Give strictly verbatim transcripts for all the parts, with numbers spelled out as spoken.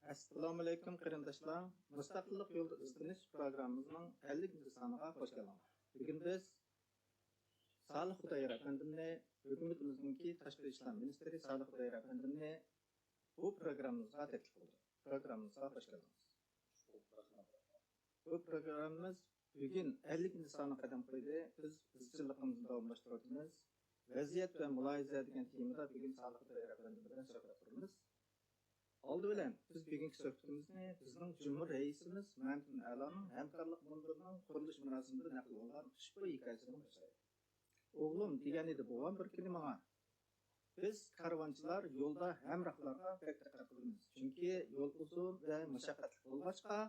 ئەسسالامۇئەلەيكۇم قېرىنداشلار، مۇستەقىللىق يولىدا ئىزدىنىش پروگراممىمىزنىڭ ئەللىكىنچى سانىغا خۇش كەلدىڭلار. بۈگۈن بىز سالىھ خۇدايار ئەپەندىمنى، ھۆكۈمىتىمىزنىڭكى تاشقى ئىشلار مىنىستىرى سالىھ خۇدايار ئەپەندىمنى بۇ پروگراممىمىزغا تەكلىپ قىلدۇق. پروگراممىمىزغا خۇش كەلدىڭىز. بۇ پروگراممىمىز بۈگۈن ئەللىكىنچى سانغا قەدەم قويدى. بىز ئىزچىللىقىمىزنى داۋاملاشتۇرۇۋاتىمىز. ۋەزىيەت ۋە مۇلاھىزە دېگەن تېمىدا بۈگۈن سالىھ خۇدايار ئەپەندىم بىلەن سۆھبەت قۇرىمىز. ئالدى بىلەن بىز بۈگۈنكى سۆھبىتىمىزنى بىزنىڭ جۇمھۇر رەئىسىمىز مەمتىمىن ئەلانىڭ ھەمكارلىق مۇنبىرىنىڭ قۇرۇلۇش مۇراسىمىدا نەقىل قىلغان خۇشبۇي ھېكايىسىدىن باشلايلى. ئوغلۇم، دېگەنىدى بوۋام بىر كۈنى ماڭا، بىز كارۋانچىلار يولدا ھەمراھلارغا بەك دىققەت قىلىمىز. چۈنكى يول ئۇزۇن ۋە مۇشەققەتلىك بولغاچقا،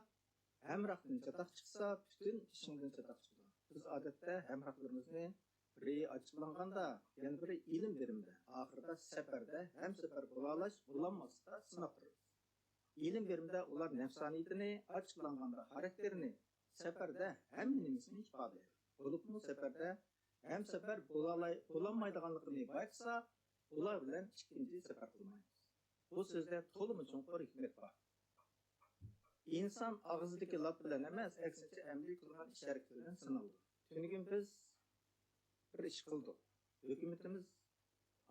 ھەمراھتىن چاتاق چىقسا، پۈتۈن ئىشىڭدىن چاتاق چىقىدۇ. بىز ئادەتتە ھەمراھلىرىمىزنى بىرى ئاچچىقلانغاندا، يەنە بىرى ئىلىم بېرىمدە، ئاخىرىدا سەپەردە ھەمسەپەر بولالاش، بولالماسلىقتا سىناپ تۇرىمىز. ئىلىم بېرىمدە ئۇلار نەپسانىيىتىنى، ئاچچىقلانغاندا خاراكتېرىنى، سەپەردە ھەممە نېمىسىنى ئىپادىلەيدۇ. بولۇپمۇ سەپەردە ھەمسەپەر بولالاي-، بولالمايدىغانلىقىنى بايقىسا، ئۇلار بىلەن ئىككىنچى سەپەر قىلمايمىز. بۇ سۆزدە تولىمۇ چوڭقۇر ھېكمەت بار. ئىنسان ئاغزىدىكى لاپ بىلەن ئەمەس، ئەكسىچە ئەمەلىي قىلغان ئىش ھەرىكىتى بىلەن سىنىلىدۇ. تۈنۈگۈن بىز بىر ئىش قىلدۇق. ھۆكۈمىتىمىز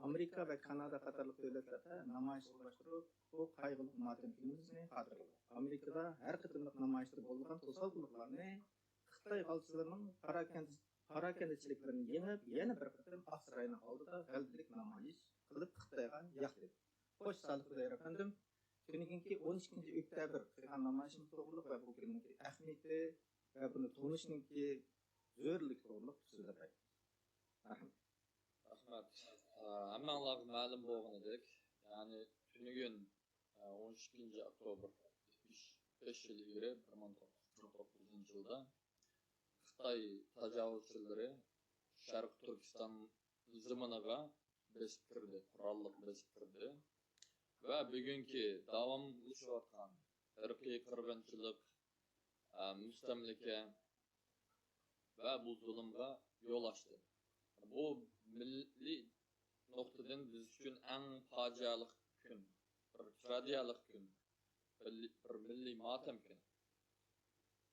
ئامېرىكا ۋە كانادا قاتارلىق دۆلەتلەردە نامايىش ئورۇنلاشتۇرۇپ، بۇ قايغۇلۇق ماتەم كۈنىمىزنى خاتىرىلىدۇق. ئامېرىكىدا ھەر قېتىملىق نامايىشتا بولىدىغان توسالغۇلۇقلارنى، خىتاي غالچىلىرىنىڭ پاراكەندە-، پاراكەندىچىلىكلىرىنى يېڭىپ، يەنە بىر قېتىم ئاقساراينىڭ ئالدىدا غەلىبىلىك نامايىش قىلىپ، خىتايغا ياق دېدۇق. خوش، سالىھ خۇدايار ئەپەندىم، تۈنۈگۈنكى ئون ئىككىنچى ئۆكتەبىر قىلغان نامايىشىمىز توغرىلىق ۋە بۇ كۈننىڭكى ئەھمىيىتى ۋە بۇنى تونۇشنىڭكى زۆرۈرلۈكى توغرىلىق سۆزلەپ بەرگىن. رەھمەت. رەھمەت. ئە، ھەممەڭلارغا مەلۇم بولغىنىدەك، يەنى تۈنۈگۈن، ئە، ئون ئىككىنچى ئاكتوبر، بەش يىل ئىلگىرى، بىر مىڭ توققۇز يۈز قىرىق توققۇزىنچى يىلدا خىتاي تاجاۋۇزچىلىرى شەرقىي تۈركىستان زېمىنىغا بېسىپ كىردى، قوراللىق بېسىپ كىردى ۋە بۈگۈنكى داۋاملىشىۋاتقان ئىرقىي قىرغىنچىلىق، ئە، مۇستەملىكە ۋە بۇ زۇلۇمغا يول ئاچتى. بۇ مىللىي نۇقتىدىن بىز ئۈچۈن ئەڭ پاجىئەلىك كۈن، بىر تراگېدىيەلىك كۈن، بىر، بىر مىللىي ماتەم كۈنى.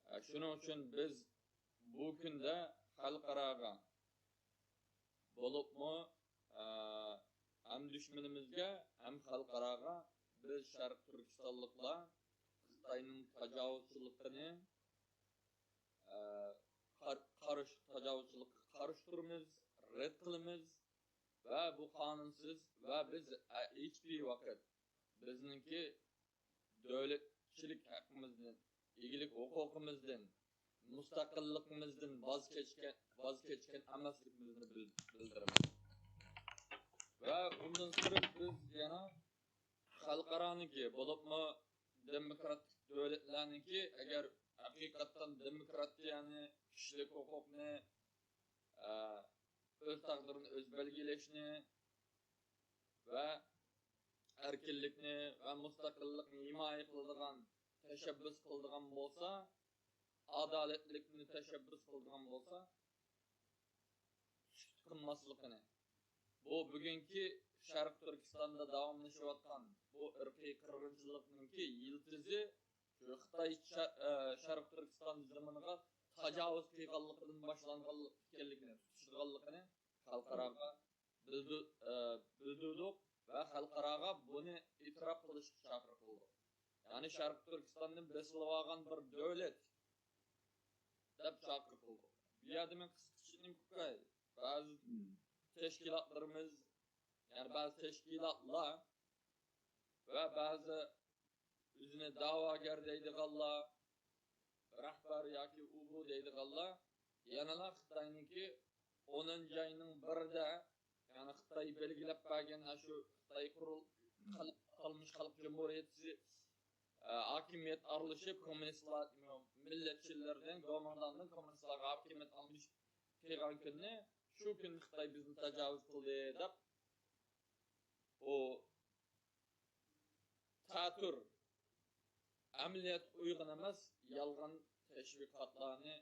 ئە، شۇنىڭ ئۈچۈن بىز بۇ كۈندە خەلقئاراغا، بولۇپمۇ، ئە، ھەم دۈشمىنىمىزگە، ھەم خەلقئاراغا بىز شەرقىي تۈركىستانلىقلار خىتاينىڭ تاجاۋۇزچىلىقىنى، ئە، قار-، قارشى، تاجاۋۇزچىلىققا قارشى تۇرىمىز، رەت قىلىمىز ۋە بۇ قانۇنسىز ۋە بىز، ئە، ھېچبىر ۋاقىت بىزنىڭكى دۆلەتچىلىك ھەققىمىزدىن، ئىگىلىك ھوقۇقىمىزدىن، مۇستەقىللىقىمىزدىن ۋاز كەچكەن، ۋاز كەچكەن ئەمەسلىكىمىزنى بىل-، بىلدۈرىمىز. ۋە ئۇندىن سىرت بىز يەنە خەلقئارانىڭكى، بولۇپمۇ دېموكراتىك دۆلەتلەرنىڭكى، ئەگەر ھەقىقەتەن دېموكراتىيەنى، كىشىلىك ھوقۇقنى، ئە، ئۆز تەقدىرىنى ئۆزى بەلگىلەشنى ۋە ئەركىنلىكنى ۋە مۇستەقىللىقنى ھىمايە قىلىدىغان، تەشەببۇس قىلىدىغان بولسا، ئادالەتلىكنى تەشەببۇس قىلىدىغان بولسا، سۈكۈت قىلماسلىقىنى، بۇ بۈگۈنكى شەرقىي تۈركىستاندا داۋاملىشىۋاتقان بۇ ئىرقىي قىرغىنچىلىقنىڭكى يىلتىزى شۇ خىتاي شە-، ئە، شەرقىي تۈركىستان زېمىنىغا تاجاۋۇز قىلغانلىقىدىن باشلانغان ئىكەنلىكىنى، تۇتۇشىدىغانلىقىنى خەلقئاراغا بىلدۈ-، ئە، بىلدۈردۇق ۋە خەلقئاراغا بۇنى ئېتىراپ قىلىشقا چاقىرىق قىلدۇق. يەنى شەرقىي تۈركىستاننى بېسىۋالغان بىر دۆلەت دەپ چاقىرىق قىلدۇق. بۇ يەردە مەن قىسقىچە نېمە قىلاي؟ بەزى تەشكىلاتلىرىمىز، يەنى بەزى تەشكىلاتلار ۋە بەزى ئۆزىنى دەۋاگەر دەيدىغانلار، رەھبەر ياكى ئۇ بۇ دەيدىغانلار يەنىلا خىتاينىڭكى ئونىنچى ئاينىڭ بىرىدە، يەنى خىتاي بەلگىلەپ بەرگەن ئاشۇ خىتاي قۇرۇل-، خەلق-، ئاتالمىش خەلق جۇمھۇرىيىتى، ئە، ھاكىمىيەت ئارىلىشىپ، كوممۇنىستلار، مىللەتچىلەردىن، گومىنداندىن كوممۇنىستلارغا ھاكىمىيەت ئالمىشىپ قىلغان كۈننى، شۇ كۈنى خىتاي بىزنى تاجاۋۇز قىلدى دەپ، ئۇ تەتۈر ئەمەلىيەتكە ئۇيغۇن ئەمەس، يالغان تەشۋىقاتلارنى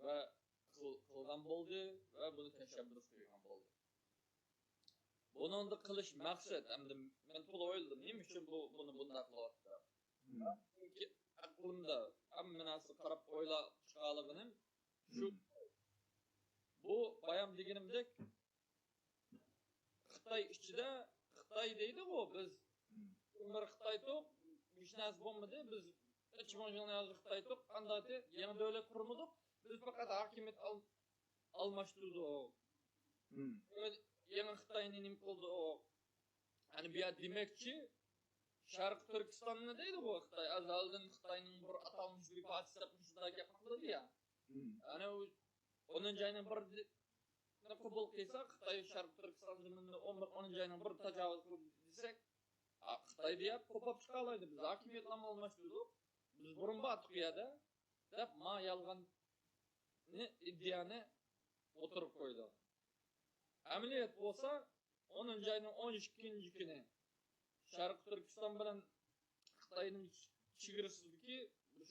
ۋە قىل-، قىلغان بولدى ۋە بۇنى تەشەببۇس قىلغان بولدى. بۇنىڭدا قىلىش مەقسەت، ئەمدى مەن تولا ئويلىدىم، نېمە ئۈچۈن بۇ، بۇنى بۇنداق قىلىۋاتىدۇ؟ چۈنكى ئەقلىمدە ھەممە نەرسە قاراپ ئويلاپ چىقالىغىنىم شۇ. بۇ بايام دېگىنىمدەك، خىتاي ئىچىدە، خىتاي دەيدىغۇ بىز، بىر خىتاي توق، ھېچ نەرسە بولمىدى، بىز ئىچ مىڭ يىلنى يازدى خىتاي توق، ئانداق يېڭى دۆلەت قۇرمىدۇق، بىز پەقەت ھاكىمىيەت ئال-، ئالماشتۇردۇق. يېڭى خىتاينى نېمە قىلدۇق؟ يەنى بۇ يەر دېمەكچى، شەرقىي تۈركىستاننى دەيدىغۇ خىتاي، ئەزەلدىن خىتاينىڭ بىر ئاتالمىش بىر پارچىسى دەپ مۇشۇنداق گەپ قىلىدۇ يا. يەنى ئۇ ئونىنچى ئاينىڭ بىرىنى قوبۇل قىلسا، خىتاي شەرقىي تۈركىستان زېمىنىنى ئون بىر، ئونىنچى ئاينىڭ بىرىدە تاجاۋۇز قىلدى دېسەك، ئا، خىتاي بۇ يەر قوپاپ چىقالايدۇ، بىز ھاكىمىيەتلەرنى ئالماشتۇردۇق، بىز بۇرۇن بارتۇق بۇ يەردە، دەپ ما يالغان ئىدىيەنى ئوتتۇرىغا قويىدۇ. ئەمەلىيەت بولسا، ئونىنچى ئاينىڭ ئون ئىككىنچى كۈنى شەرقىي تۈركىستان بىلەن خىتاينىڭ چېگرىسىدىكى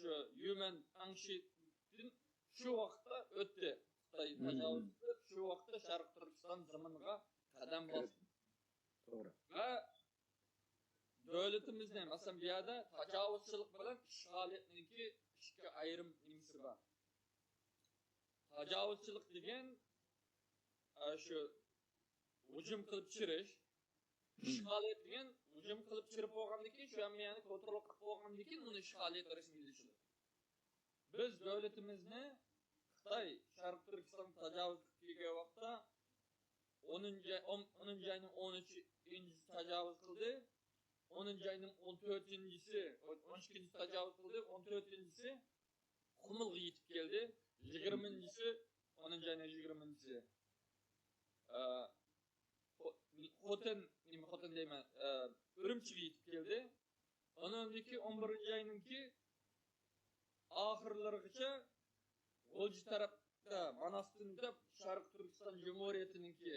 شۇ يۈمەن ئەڭشىدىن شۇ ۋاقىتتا ئۆتتى. خىتاي تاجاۋۇز قىلىپ، شۇ ۋاقىتتا شەرقىي تۈركىستان زېمىنىغا قەدەم باستى. توغرا. ۋە دۆلىتىمىزنى، مەسىلەن، بۇ يەردە تاجاۋۇزچىلىق بىلەن ئىشغالىيەتنىڭكى ئىككى ئايرىم نېمىسى بار. تاجاۋۇزچىلىق دېگەن، ئە، شۇ ھۇجۇم قىلىپ چىرىش. ئىشغالىيەت دېگەن ھۇجۇم قىلىپ چىرىپ بولغاندىن كېيىن، شۇ ھەممە يەرنى كونترول قىلىپ بولغاندىن كېيىن، ئۇنى ئىشغالىيەت رەسمىيلىشىدۇ. بىز دۆلىتىمىزنى خىتاي شەرقىي تۈركىستانغا تاجاۋۇز قىلىپ كەلگەن ۋاقىتتا، ئونىنچى، ئون، ئونىنچى ئاينىڭ ئون ئۈچىنچىسى تاجاۋۇز قىلدى. ئونىنچى ئاينىڭ ئون تۆتىنچىسى، ئون ئىككىنچىسى تاجاۋۇز قىلدى. ئون تۆتىنچىسى قۇمۇلغا يېتىپ كەلدى. يىگىرمىنچىسى، ئونىنچى ئاينىڭ يىگىرمىنچىسى، ئە، خو-، خوتەن، نېمە، خوتەن دەيمەن، ئە، ئۈرۈمچىگە يېتىپ كەلدى. ئۇنىڭدىكى ئون بىرىنچى ئاينىڭكى ئاخىرلىرىغىچە غۇلجا تەرەپتە ماناستىن دەپ شەرقىي تۈركىستان جۇمھۇرىيىتىنىڭكى،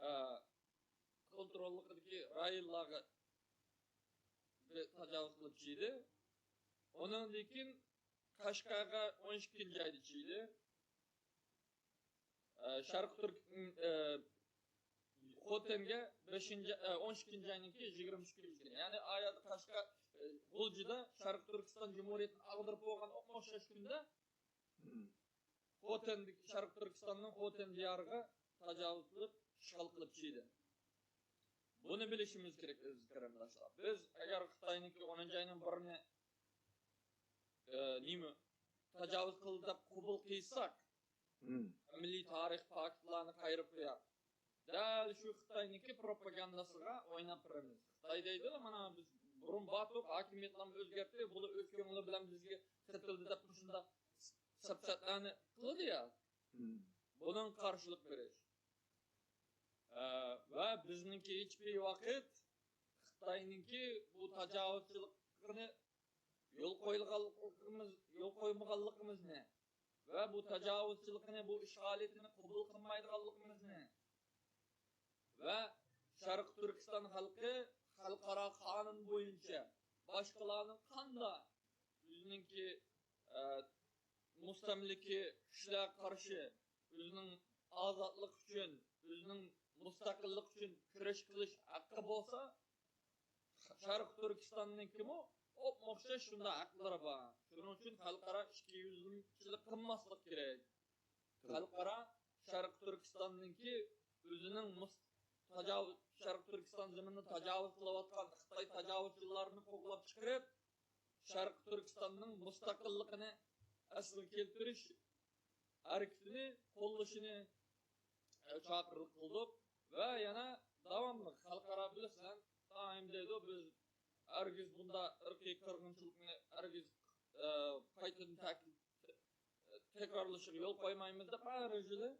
ئە، كونتروللۇقىدىكى رايونلارغا بىر تاجاۋۇز قىلىپ چىدى. ئۇنىڭدىن كېيىن قەشقەرگە ئون ئىككىنچى ئايدا چىدى. ئە، شەرقىي تۈرك، ئە، خوتەنگە بەشىنچى، ئە، ئون ئىككىنچى ئاينىڭكى يىگىرمە ئۈچىنچى كۈنى. يەنى ئايەتتە قەشقەر، ئە، غۇلجىدا شەرقىي تۈركىستان جۇمھۇرىيىتىنى ئاغدۇرۇپ بولغان ئوخشاش كۈندە خوتەندىكى، شەرقىي تۈركىستاننىڭ خوتەن دىيارىغا تاجاۋۇز قىلىپ، ئىشغال قىلىپ چىدى. بۇنى بىلىشىمىز كېرەك، ئەزىز قېرىنداشلار. بىز ئەگەر خىتاينىڭكى ئونىنچى ئاينىڭ بىرىنى، ئە، نېمە، تاجاۋۇز قىلدى دەپ قوبۇل قىلساق، مىللىي تارىخ پاكىتلارنى قايرىپ قوياق. دەل شۇ خىتاينىڭكى پروپاگانداسىغا ئويناپ بېرىمىز. خىتاي دەيدۇ، مانا بىز بۇرۇن بارتۇق، ھاكىمىيەتلەرنى ئۆزگەرتتى، بۇلار ئۆز كۆڭلى بىلەن بىزگە قېتىلدى دەپ مۇشۇنداق سەپسەتىلەرنى قىلىدۇ يا. بۇنىڭغا قارشىلىق بېرىش. ئە، ۋە بىزنىڭكى ھېچبىر ۋاقىت خىتاينىڭكى بۇ تاجاۋۇزچىلىقىنى يول قويغانلىقىمىز، يول قويمىغانلىقىمىزنى ۋە بۇ تاجاۋۇزچىلىقىنى، بۇ ئىشغالىيىتىنى قوبۇل قىلمايدىغانلىقىمىزنى ۋە شەرقىي تۈركىستان خەلقى خەلقئارا قانۇن بويىچە باشقىلارنىڭ قانداق ئۆزىنىڭكى، ئە، مۇستەملىكە كۈچلەرگە قارشى ئۆزىنىڭ ئازادلىق ئۈچۈن، ئۆزىنىڭ مۇستەقىللىق ئۈچۈن كۈرەش قىلىش ھەققى بولسا، شەرقىي تۈركىستاننىڭكىمۇ ئوپمۇئوخشاش شۇنداق ھەقلىرى بار. شۇنىڭ ئۈچۈن خەلقئارا ئىككىيۈزلۈمچىلىك قىلماسلىق كېرەك. خەلقئارا شەرقىي تۈركىستاننىڭكى ئۆزىنىڭ مۇس-، تاجاۋۇز، شەرقىي تۈركىستان زېمىنىنى تاجاۋۇز قىلىۋاتقان خىتاي تاجاۋۇزچىلارنى قوغلاپ چىقىرىپ، شەرقىي تۈركىستاننىڭ مۇستەقىللىقىنى ئەسلىگە كەلتۈرۈش ھەرىكىتىنى قوللىشىنى، ئە، چاقىرىق قىلدۇق ۋە يەنە داۋاملىق خەلقئارا بىلىسەن، دائىم دەيدۇ، بىز ھەرگىز بۇنداق ئىرقىي قىرغىنچىلىقنى ھەرگىز، ئە، قايتىدىن تەك-، تەكرارلىشىغا يول قويمايمىز دەپ ھەر يىلى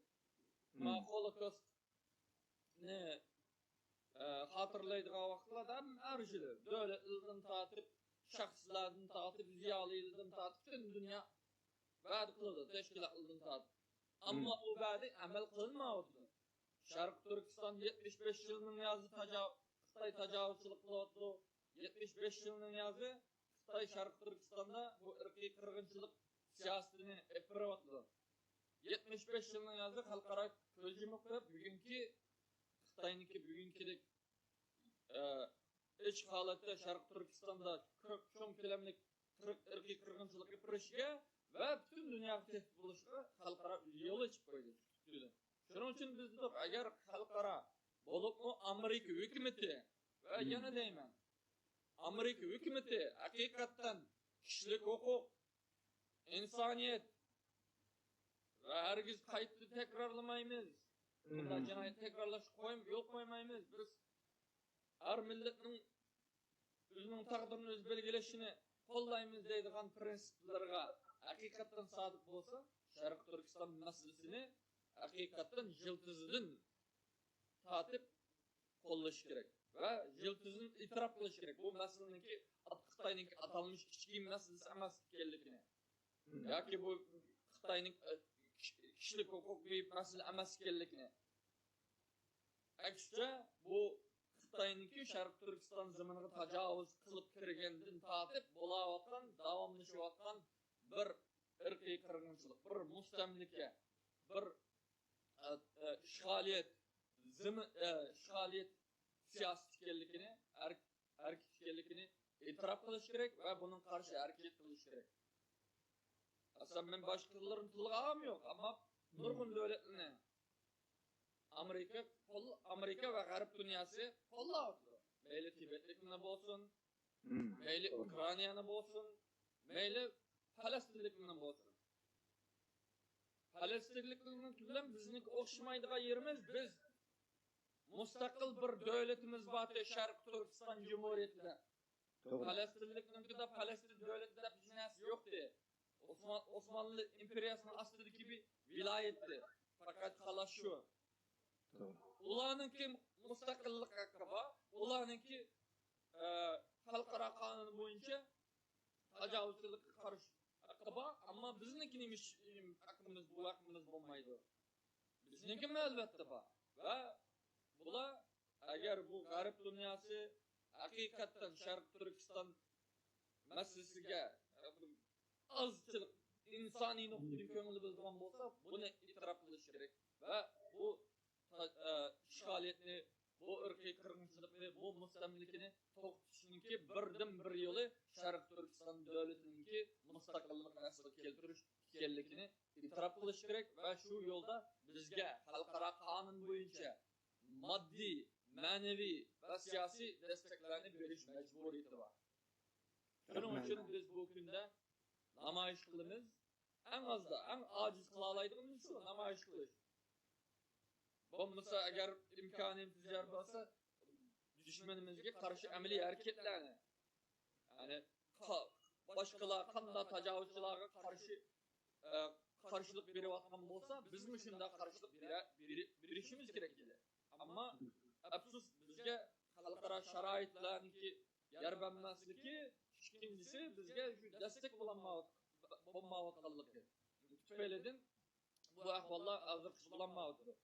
ما خولوكوستنى، ئە، خاتىرىلەيدىغان ۋاقىتلاردا ھەر يىلى دۆلەتلەردىن تارتىپ، شەخسلەردىن تارتىپ، زىيالىيلاردىن تارتىپ پۈتۈن دۇنيا ۋەدە قىلىدۇ، تەشكىلاتلاردىن تارتىپ. ئەمما ئۇ ۋەدە ئەمەل قىلىنمايۋاتىدۇ. شەرقىي تۈركىستان يەتمىش بەش يىلنىڭ يازى تاجا-، خىتاي تاجاۋۇزچىلىق قىلىۋاتىدۇ. يەتمىش بەش يىلنىڭ يازى خىتاي شەرقىي تۈركىستاندا بۇ ئىرقىي قىرغىنچىلىق سىياسىتىنى ئېلىپ بېرىۋاتىدۇ. يەتمىش بەش يىلنىڭ يازى خەلقئارا كۆز يۇمۇپ قويۇپ، بۈگۈنكى خىتاينىڭكى بۈگۈنكىدەك، ئە، ئېچىق ھالەتتە شەرقىي تۈركىستاندا كۆپ، چوڭ كۆلەملىك قىرىق-، ئىرقىي قىرغىنچىلىق ئېلىپ بېرىشىگە ۋە پۈتۈن دۇنياغا تەھدىت بولۇشىغا خەلقئارا يول ئېچىپ قويدى. شۇنىڭ ئۈچۈن بىز دېدۇق، ئەگەر خەلقئارا، بولۇپمۇ ئامېرىكا ھۆكۈمىتى ۋە يەنە دەيمەن، ئامېرىكا ھۆكۈمىتى ھەقىقەتەن كىشىلىك ھوقۇق، ئىنسانىيەت ۋە ھەرگىز قايتا تەكرارلىمايمىز. بۇنداق جىنايەت تەكرارلاشقا قويم-، يول قويمايمىز. بىز ھەر مىللەتنىڭ ئۆزىنىڭ تەقدىرىنى ئۆزى بەلگىلەشنى قوللايمىز دەيدىغان پىرىنسىپلىرىغا ھەقىقەتەن سادىق بولسا، شەرقىي تۈركىستان مەسىلىسىنى ھەقىقەتەن يىلتىزىدىن تارتىپ قوللىشى كېرەك ۋە يىلتىزىدىن ئېتىراپ قىلىشى كېرەك. بۇ مەسىلىنىڭكى خىتاينىڭكى ئاتالمىش ئىچكى مەسىلىسى ئەمەس ئىكەنلىكىنى ياكى بۇ خىتاينىڭ، ئە، كىشىلىك ھوقۇق بىر مەسىلە ئەمەس ئىكەنلىكىنى، ئەكسىچە، بۇ خىتاينىڭكى شەرقىي تۈركىستان زېمىنىغا تاجاۋۇز قىلىپ كىرگەندىن تارتىپ بولاۋاتقان، داۋاملىشىۋاتقان بىر ئىرقىي قىرغىنچىلىق، بىر مۇستەملىكە، بىر، ئە، ئە، ئىشغالىيەت، زېمىن، ئە، ئىشغالىيەت سىياسىتى ئىكەنلىكىنى، ھەر-، ھەرىكىتى ئىكەنلىكىنى ئېتىراپ قىلىش كېرەك ۋە بۇنىڭغا قارشى ھەرىكەت قىلىش كېرەك. ئەسلى مەن باشقىلىرىنى تىلغا ئالغۇم يوق، ئەمما نۇرغۇن دۆلەتلەرنى ئامېرىكا قول-، ئامېرىكا ۋە غەرب دۇنياسى قوللاۋاتىدۇ. مەيلى تىبەتلىكلەرنى بولسۇن، مەيلى ئۇكرائىنانى بولسۇن، مەيلى پەلەستىنلىكلەرنى بولسۇن. پەلەستىنلىكلەرنىڭكى بىلەن بىزنىڭكى ئوخشىمايدىغان يېرىمىز، بىز مۇستەقىل بىر دۆلىتىمىز بار، شەرقىي تۈركىستان جۇمھۇرىيىتىدە. توغرا. پەلەستىنلىكنىڭكىدە پەلەستىن دۆلىتى دەپ ھېچ نەرسە يوقتى. ئوسمان-، ئوسمانلى ئىمپېرىيەسىنىڭ ئاستىدىكى بىر ۋىلايەتتى. پەقەت خالاس شۇ. توغرا. ئۇلارنىڭكى مۇستەقىللىق ھەققى بار. ئۇلارنىڭكى، ئە، خەلقئارا قانۇن بويىچە تاجاۋۇزچىلىققا قارشى ھەققى بار. ئەمما بىزنىڭكى نېمە ئىش-، ھەققىمىز، بۇ ھەققىمىز بولمايدۇ. بىزنىڭكىمۇ ئەلۋەتتە بار. ۋە بۇلار ئەگەر بۇ غەرب دۇنياسى ھەقىقەتەن شەرقىي تۈركىستان مەسىلىسىگە ئازچىلىق ئىنسانىي نۇقتىدىن كۆڭۈل بۆلىدىغان بولسا، بۇنى ئېتىراپ قىلىش كېرەك. ۋە بۇ تا-، ئە، ئىشغالىيەتنى، بۇ ئىرقىي قىرغىنچىلىقنى، بۇ مۇستەملىكىنى توختىتىشنىڭكى بىردىنبىر يولى شەرقىي تۈركىستان دۆلىتىنىڭكى مۇستەقىللىقىنى ئەسلىگە كەلتۈرۈش ئىكەنلىكىنى ئېتىراپ قىلىش كېرەك ۋە شۇ يولدا بىزگە خەلقئارا قانۇن بويىچە ماددىي، مەنىۋى ۋە سىياسىي دەستەكلەرنى بېرىش مەجبۇرىيىتى بار. شۇنىڭ ئۈچۈن بىز بۇ كۈندە نامايىش قىلىمىز. ئەڭ ئازدا، ئەڭ ئاجىز قىلالايدىغىنىمىز شۇ، نامايىش قىلىش. بولمىسا، ئەگەر ئىمكانىيىتىمىز يار بەرسە، دۈشمىنىمىزگە قارشى ئەمەلىي ھەرىكەتلەرنى، يەنى قا-، باشقىلار قانداق تاجاۋۇزچىلارغا قارشى، ئە، قارشىلىق بېرىۋاتقان بولسا، بىزمۇ شۇنداق قارشىلىق بېرە-، بېرى-، بېرىشىمىز كېرەك ئىدى. ئەمما ئەپسۇس، بىزگە خەلقئارا شارائىتلارنىڭكى يار بەرمەسلىكى، ئىككىنچىسى، بىزگە شۇ دەستەك بولالمايۋات-، بولمايۋاتقانلىقى تۈپەيلىدىن بۇ ئەھۋاللار ھازىرغىچە بولالمايۋاتىدۇ.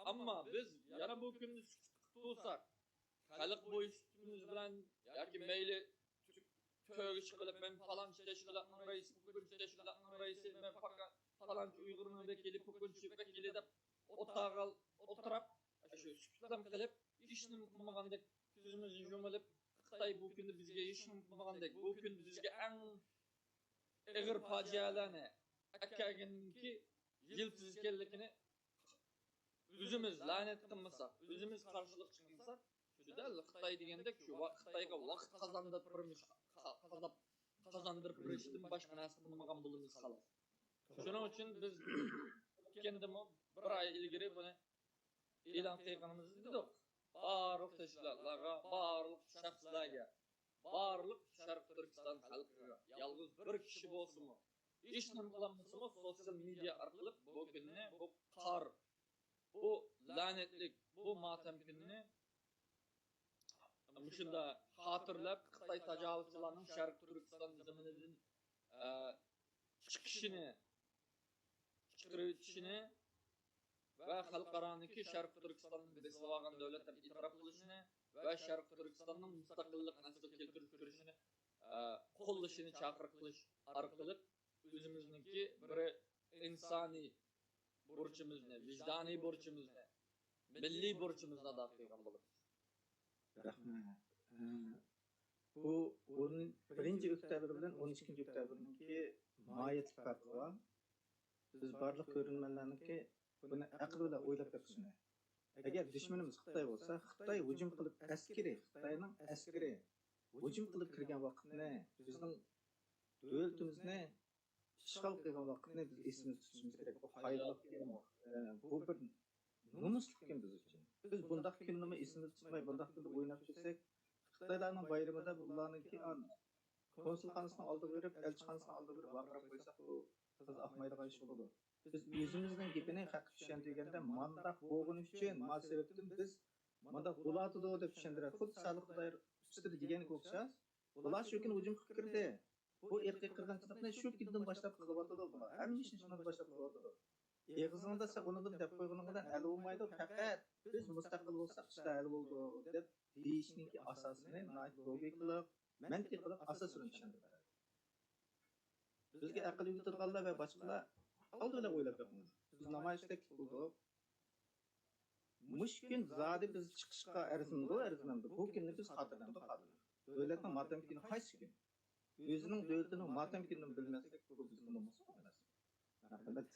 ئەمما بىز يەنە بۇ كۈننى سۈكۈتتە تۇتساق، خەلق بۇ ئىشىمىز بىلەن ياكى مەيلى تۆگە چىقىپ، مەن پالانچى تەشكىلاتنىڭ رەئىسى، پۇكۇنچى تەشكىلاتنىڭ رەئىسى، مەن پاكا-، پالانچى ئۇيغۇرنىڭ ۋەكىلى، پۇكۇنچى ۋەكىلى دەپ ئوتتۇرىغا ئولتۇرۇپ، شۇ سۈكۈتلەم قىلىپ، ھېچنېمە قىلمىغاندەك، كۆزىمىزنى يۇمۇلۇپ، خىتاي بۇ كۈندە بىزگە ھېچنېمە قىلمىغاندەك، بۇ كۈن بىزگە ئەڭ ئېغىر پاجىئەلەرنى ئەكەلگەننىڭكى يىلتىزى ئىكەنلىكىنى ئۆزىمىز لەنەت قىلمىساق، ئۆزىمىز قارشىلىق چىقمىساق، شۇ دەل خىتاي دېگەندەك شۇ ۋاق-، خىتايغا ۋاقىت قازاندۇرۇپ بېرىش، قا-، قازاپ-، قازاندۇرۇپ بېرىشتىن باشقا نەرسە قىلمىغان بولىمىز خالاس. شۇنىڭ ئۈچۈن بىز ئۆتكەندىمۇ بىر ئاي ئىلگىرى بۇنى ئېلان قىلغىنىمىزدا دېدۇق. بارلىق تەشكىلاتلارغا، بارلىق شەخسلەرگە، بارلىق شەرقىي تۈركىستان خەلقىگە، يالغۇز بىر كىشى بولسىمۇ، ھېچنېمە قىلالمىسىمۇ، سوتسىيال مېدىيا ئارقىلىق بۇ كۈننى، بۇ قار، بۇ لەنەتلىك، بۇ ماتەم كۈنىنى مۇشۇنداق خاتىرىلەپ، خىتاي تاجاۋۇزچىلارنىڭ شەرقىي تۈركىستان زېمىنىدىن، ئە، چىقىشىنى، چىقىرىۋېتىشىنى ۋە خەلقئارانىڭكى شەرقىي تۈركىستاننى بېسىۋالغان دۆلەت دەپ ئېتىراپ قىلىشىنى ۋە شەرقىي تۈركىستاننىڭ مۇستەقىللىقىنى ئەسلىگە كەلتۈرۈش كۈرىشىنى، ئە، قوللىشىنى چاقىرىق قىلىش ئارقىلىق ئۆزىمىزنىڭكى بىر ئىنسانىي بۇرچىمىزنى، ۋىجدانىي بۇرچىمىزنى، مىللىي بۇرچىمىزنى ئادا قىلغان بولىمىز. رەھمەت. ئە، بۇ ئون، بىرىنچى ئۆكتەبىر بىلەن ئون ئىككىنچى ئۆكتەبىرنىڭكى ماھىيەتلىك پەرقى بار. بىز بارلىق كۆرۈرمەنلەرنىڭكى بۇنى ئەقىل بىلەن ئويلاپ بېقىشىنى. ئەگەر دۈشمىنىمىز خىتاي بولسا، خىتاي ھۇجۇم قىلىپ ئەسكىرى، خىتاينىڭ ئەسكىرى ھۇجۇم قىلىپ كىرگەن ۋاقىتنى، بىزنىڭ دۆلىتىمىزنى ئىشغال قىلغان ۋاقىتنى بىز ئېسىمىزدە تۇتۇشىمىز كېرەك. بۇ خايانلىق، ئە، بۇ بىر نومۇسلۇق كۈن بىز ئۈچۈن. بىز بۇنداق كۈننىمۇ ئېسىمىزدە تۇتماي، بۇنداق كۈندە ئويناپ كەتسەك، خىتايلارنىڭ بايرىمىدا بۇلارنىڭكى ئان-، كونسۇلخانىسىنىڭ ئالدىغا بېرىپ، ئەلچىخانىسىنىڭ ئالدىغا بېرىپ ۋارقىراپ قويساق، بۇ تازا ئاقمايدىغان ئىش بولىدۇ. بىز ئۆزىمىزنىڭ گېپىنى خەققە چۈشەندۈرگەندە، مانداق بولغىنى ئۈچۈن، ما سەۋەبتىن بىز مانداق بولاتىدۇ دەپ چۈشەندۈرەيلى. خۇددى سادىق خۇدايار ئۈستىدە دېگەنگە ئوخشاش، بۇلار شۇ كۈنى ھۇجۇم قىلىپ كىردى. بۇ ئىرقىي قىرغىنچىلىقنى شۇ كۈندىن باشلاپ قىلىۋاتىدۇ بۇلار. ھەممە ئىشنى شۇندىن باشلاپ قىلىۋاتىدۇ. ئېغىزىڭدا سەن ئۇنىڭدىن دەپ قويغىنىڭ بىلەن ھەل بولمايدۇ. پەقەت بىز مۇستەقىل بولساق ئىشلار ھەل بولىدۇ دەپ دېيىشنىڭكى ئاساسىنى ناھايىتى لوگىكىلىق، مەنتىقلىق ئاساس بىلەن چۈشەندۈرۈپ بەردى. بىزگە ئەقىل ئۆگىتىدىغانلار ۋە باشقىلار ئالدى بىلەن ئويلاپ بېقىڭلار. بىز نامايىشتەك قىلدۇق. مۇشۇ كۈن زادى بىز چىقىشقا ئەرزىمىدۇ، ئەرزىمەمدۇ؟ بۇ كۈننى بىز خاتىرىلەمدۇ، خاتىرىلەمدۇ؟ دۆلەتنىڭ ماتەم كۈنى قايسى كۈن؟ ئۆزىنىڭ دۆلىتىنىڭ ماتەم كۈنىنى بىلمەسلىك، بۇ بىزنىڭ نومۇسلۇق ئەمەس. رەھمەت.